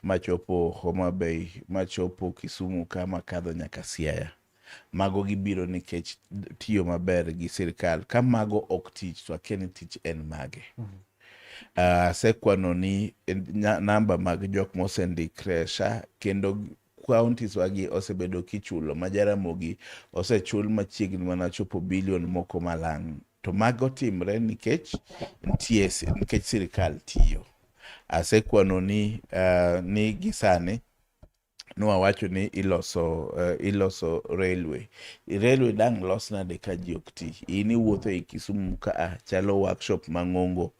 machopo Homa Bay machopo Kisumu ka makadho nyaka Siaya. Mago gibiro nikech tiyo maber gi sirkal. Ka mago ok tich to akia ni tich en mage. Asekwano ni namba mag jok mosendikre e SHA kendo counties wagi osebedo kichulo ma Jaramogi osechul machiegni mana chopo bilion moko malang'. To mago timre nikech nitie nikech sirkal tiyo. Asekwano ni ni gi sani nwawacho ni iloso railway. Railway dang' los nade ka ji ok ti? In iwuotho ei Kisumu ka chalo workshop mang'ongo.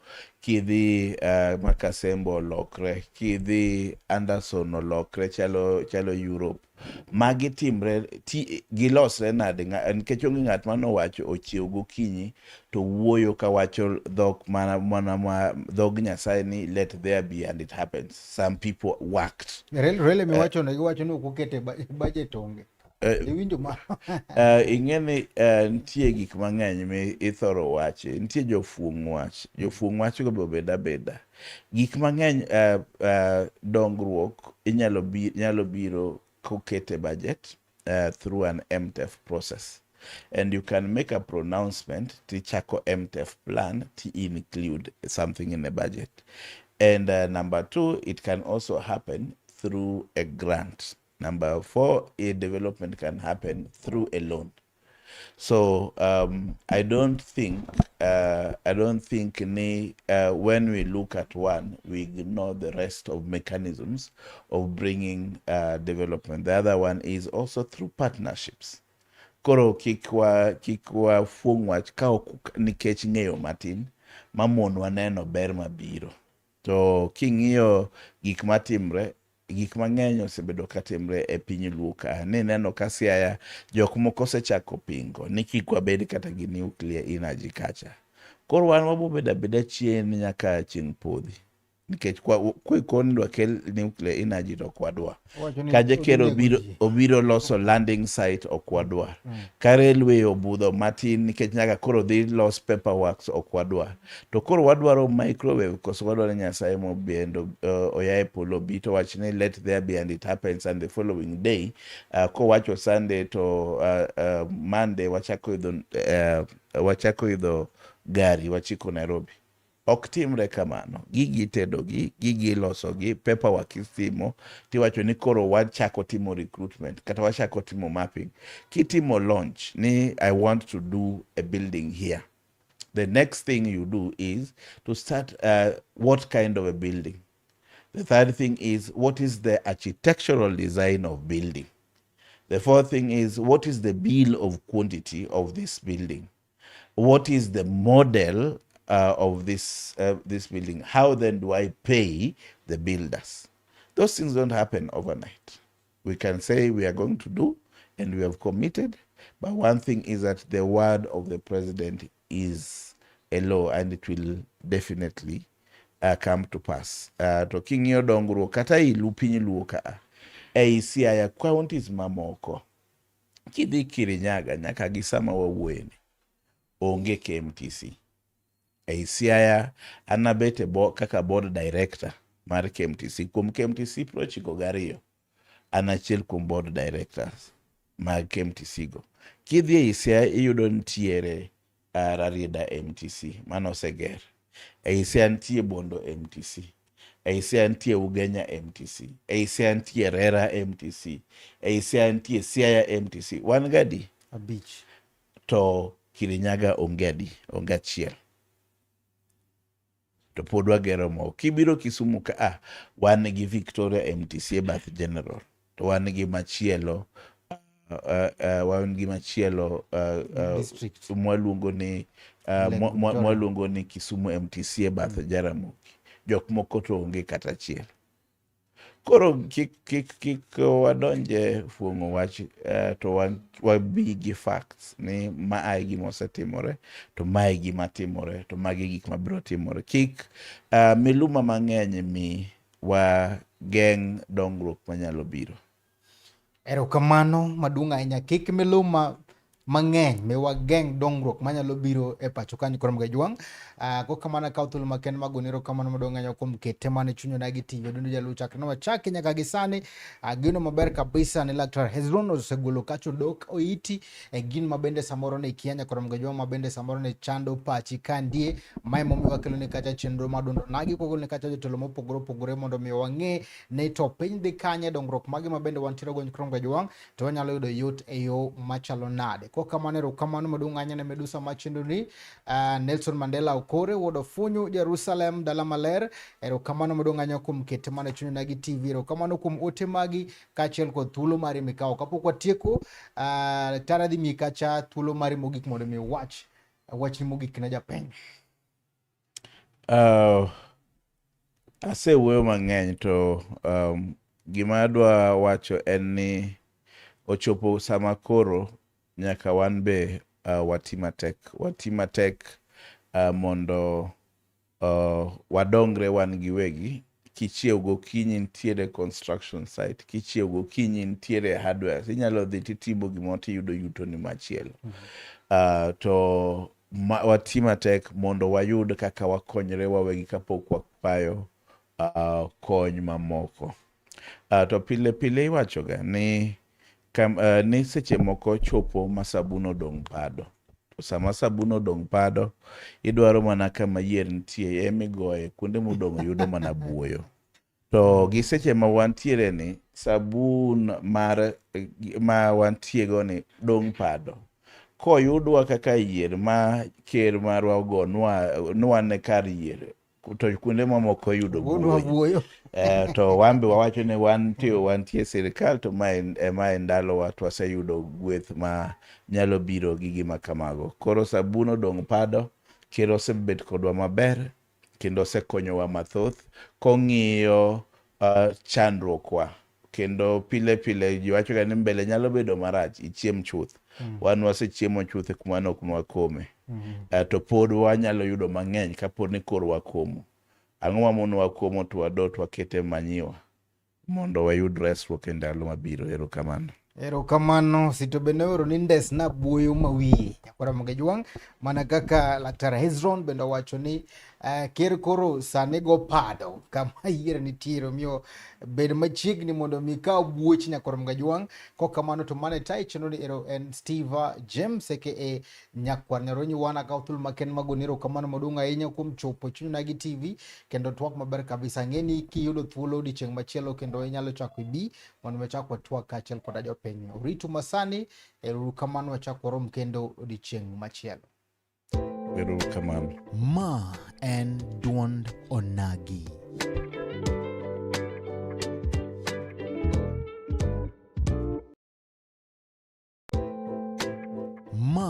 Kidhi Makasembo olokre, kidhi Anderson olokre chalo Europe. Magi timre gilosre nade? Nikech onge ng'at manowacho ochiew gokinyi to wuoyo kawacho dhok mana dhog Nyasaye ni let there be and it happens. Some people worked. Railway miwacho no giwacho ni ok okete budget onge. Iwinjo ma? Ing'e ni nitie gik mang'eny mi ithoro wachi. Nitie jofuong' wach. Jofuong' wach go be obed abeda. Gik mang'eny dongruok nyalo biro kokete budget through an MTEF process. And you can make a pronouncement tichako MTEF plan to include something in the budget. And number two, it can also happen through a grant. Number four, a development can happen through a loan. So I don't think ni when we look at one, we ignore the rest of mechanisms of bringing development. The other one is also through partnerships. Koro kik wa fuong' wach ka ok nikech ng'eyo matin mamonwa neno ber mabiro. To king'iyo gik matimre, gik mang'eny osebedo katimre e piny Luo ka. Nineno ka Siaya jok moko osechako pingo ni kik wabed kata gi nuclear energy kacha. Koro wan wabobedo abeda chien nyaka chieng' podhi. Nikech kwa ni dwa kel nuclear energy to ok wadwa. Owacho ni Kaje ker odhi nego obiro, ji. obiro loso landing site ok wadwa. Ka railway obudho matin nikech nyaka koro dhi los paperworks ok wadwa. To koro wadwaro microwave koso wadwaro Nyasaye mobiendo oya e polo obi to wach ni let there be and it happens and the following day kowacho Sunday to Monday wachako idho gari wachiko Nairobi. Ok timre kamano. Gigi itedogi, gigi ilosogi, paperwork itimo, tiwacho ni koro wachako timo recruitment kata wachako timo mapping. Kitimo launch ni I want to do a building here. The next thing you do is to start what kind of a building. The third thing is what is the architectural design of building. The fourth thing is what is the bill of quantity of this building. What is the model of this building? How then do I pay the builders? Those things don't happen overnight. We can say we are going to do, and we have committed. But one thing is that the word of the president is a law, and it will definitely come to pass. To king'iyo dongruok kata ei piny Luo ka, ei Siaya counties mamoko, kidhi Kirinyaga nyaka gi sama wawuoyeni, onge KMTC. Ei Siaya an abet e kaka board director mar KMTC. Kuom KMTC 92, an achiel kuom board directors mag KMTC go. Kidhi ei Siaya iyudo nitiere Rarieda MTC mano oseger. Ei Siaya nitie Bondo MTC. Ei Siaya nitie Ugenya MTC. Ei Siaya nitie Rera MTC. Ei Siaya nitie Siaya MTC. Wan gadi? 5. To Kirinyaga onge adi? Onge achiel. To pod wagero moko. Kibiro Kisumu ka a, wan gi Victoria MTC e bath General. To wan gi machielo wan gi machielo mwaluongo ni mwaluongo ni Kisumu MTC e bath Jaramogi. Jok moko to onge kata achiel. Koro kik wadonje fuong'o wach to wabi gi facts ni ma e gima osetimore to ma e gima timore to magi gik mabiro timore. Kik miluma mang'eny mi wageng' dongruok manyalo biro. Erokamano maduong' ahinya. Kik miluma mang'eny mi wageng' dongruok manyalo biro e pacho kanyo koro Mgajwang'. Kokamano akawo thuolo makende mag goni erokamano maduong' ahinya kuom kete mane chuny onagi TV Adundo Jaluo chakre ne wachake nyaka gi sani. Ageno maber kabisa ni Laktar Hezron osegolo kacho dok oiti e gin ma bende samoro ne ikia nyakoro Mgajwang' ma bende samoro ne chando pachi ka ndie. Mae momiyo wakelo ni kacha chenro mar Adundo Onagi kwagolo ni kacha jotelo mopogore opogore mondo mi wang'e ni to piny dhi kanye, dongruok mage ma bende wantiere go nyikoro Mgajwang' to wanyalo yudo yot e yo machalo nade. Kwa kamano erokamano maduong' ahinya ne Medusa machendo ni Nelson Mandela Okore wuod Ofunyu Jerusalem dala maler. Erokamano maduong' ahinya kuom kete mana chuny Onagi TV. Erokamano kuom ote magi kaachiel kod thuolo mari mikawo. Kapok watieko, Tara dhi miyi kacha thuolo mari mogik mondo mi wach wachni mogik ne japiny. Asewuoyo mang'eny to gima adwa wacho en ni ochopo sama koro nyaka wan be wati matek. Wati matek mondo wadongre wan giwegi. Kichiew gokinyi nitiere construction site, kichiew gokinyi nitiere hardware, inyalo dhi titimo gimoro tiyudo yutoni machielo. To wati matek mondo wayud kaka wakonyre wawegi kapok wakwayo kony mamoko. To pile pile iwachoga ni ni seche moko chopo ma sabun odong' pado. To sama sabun odong' pado, idwaro mana kama yier nitie emigoye, kuonde modong' yudo mana buoyo. To gi seche ma wantiere ni, sabun mar ma wantiego ni dong' pado. Koyudwa kaka yier ma ker marwa ogo nwa ne kar yier, to kuonde mamoko yudo buoyo. To wan be wawacho ni wantie sirikal to mae ndalowa to waseyudo gweth ma nyalo biro gi gima kamago. Koro sabun odong' pado, ker osebet kodwa maber kendo osekonyowa mathoth kong'iyo chandruokwa. Kendo pile pile ji wachoga ni mbele nyalo bedo marach, ichiem chuth. Wan wasechiemo chuth e kuma ne ok nwakome. To pod wanyalo yudo mang'eny kapo ni koro wakomo. Ang'o mamonowa komo to wado to wakete manyiwa mondo wayud resruok e ndalo mabiro. Erokamano. Erokamano. Sito be nooro ni ndes na buoyo ma wiye. Nyakwara Mgajwang' mana kaka Laktar Hezron bende owacho ni ker koro sani go pado kama yier nitiere, omiyo bed machiegni mondo mi kaw buoch Nyakwar Mgajwang'. Kokamano to mane tayo chenro ni ero en Steve James aka Nyakwar Nyaronyi. Wan akaw thuolo makende mag goni erokamano maduong' ahinya kuom chopo chuny Onagi TV kendo twak maber kabisa. Ang'e ni kiyudo thuolo odiochieng' machielo kendo inyalo chako ibi mondo wachak watwak kaachiel koda jopiny. Oritu masani, erokamano, wachak warom kendo odiochieng' machielo. Erokamano. Ma en duond Onagi.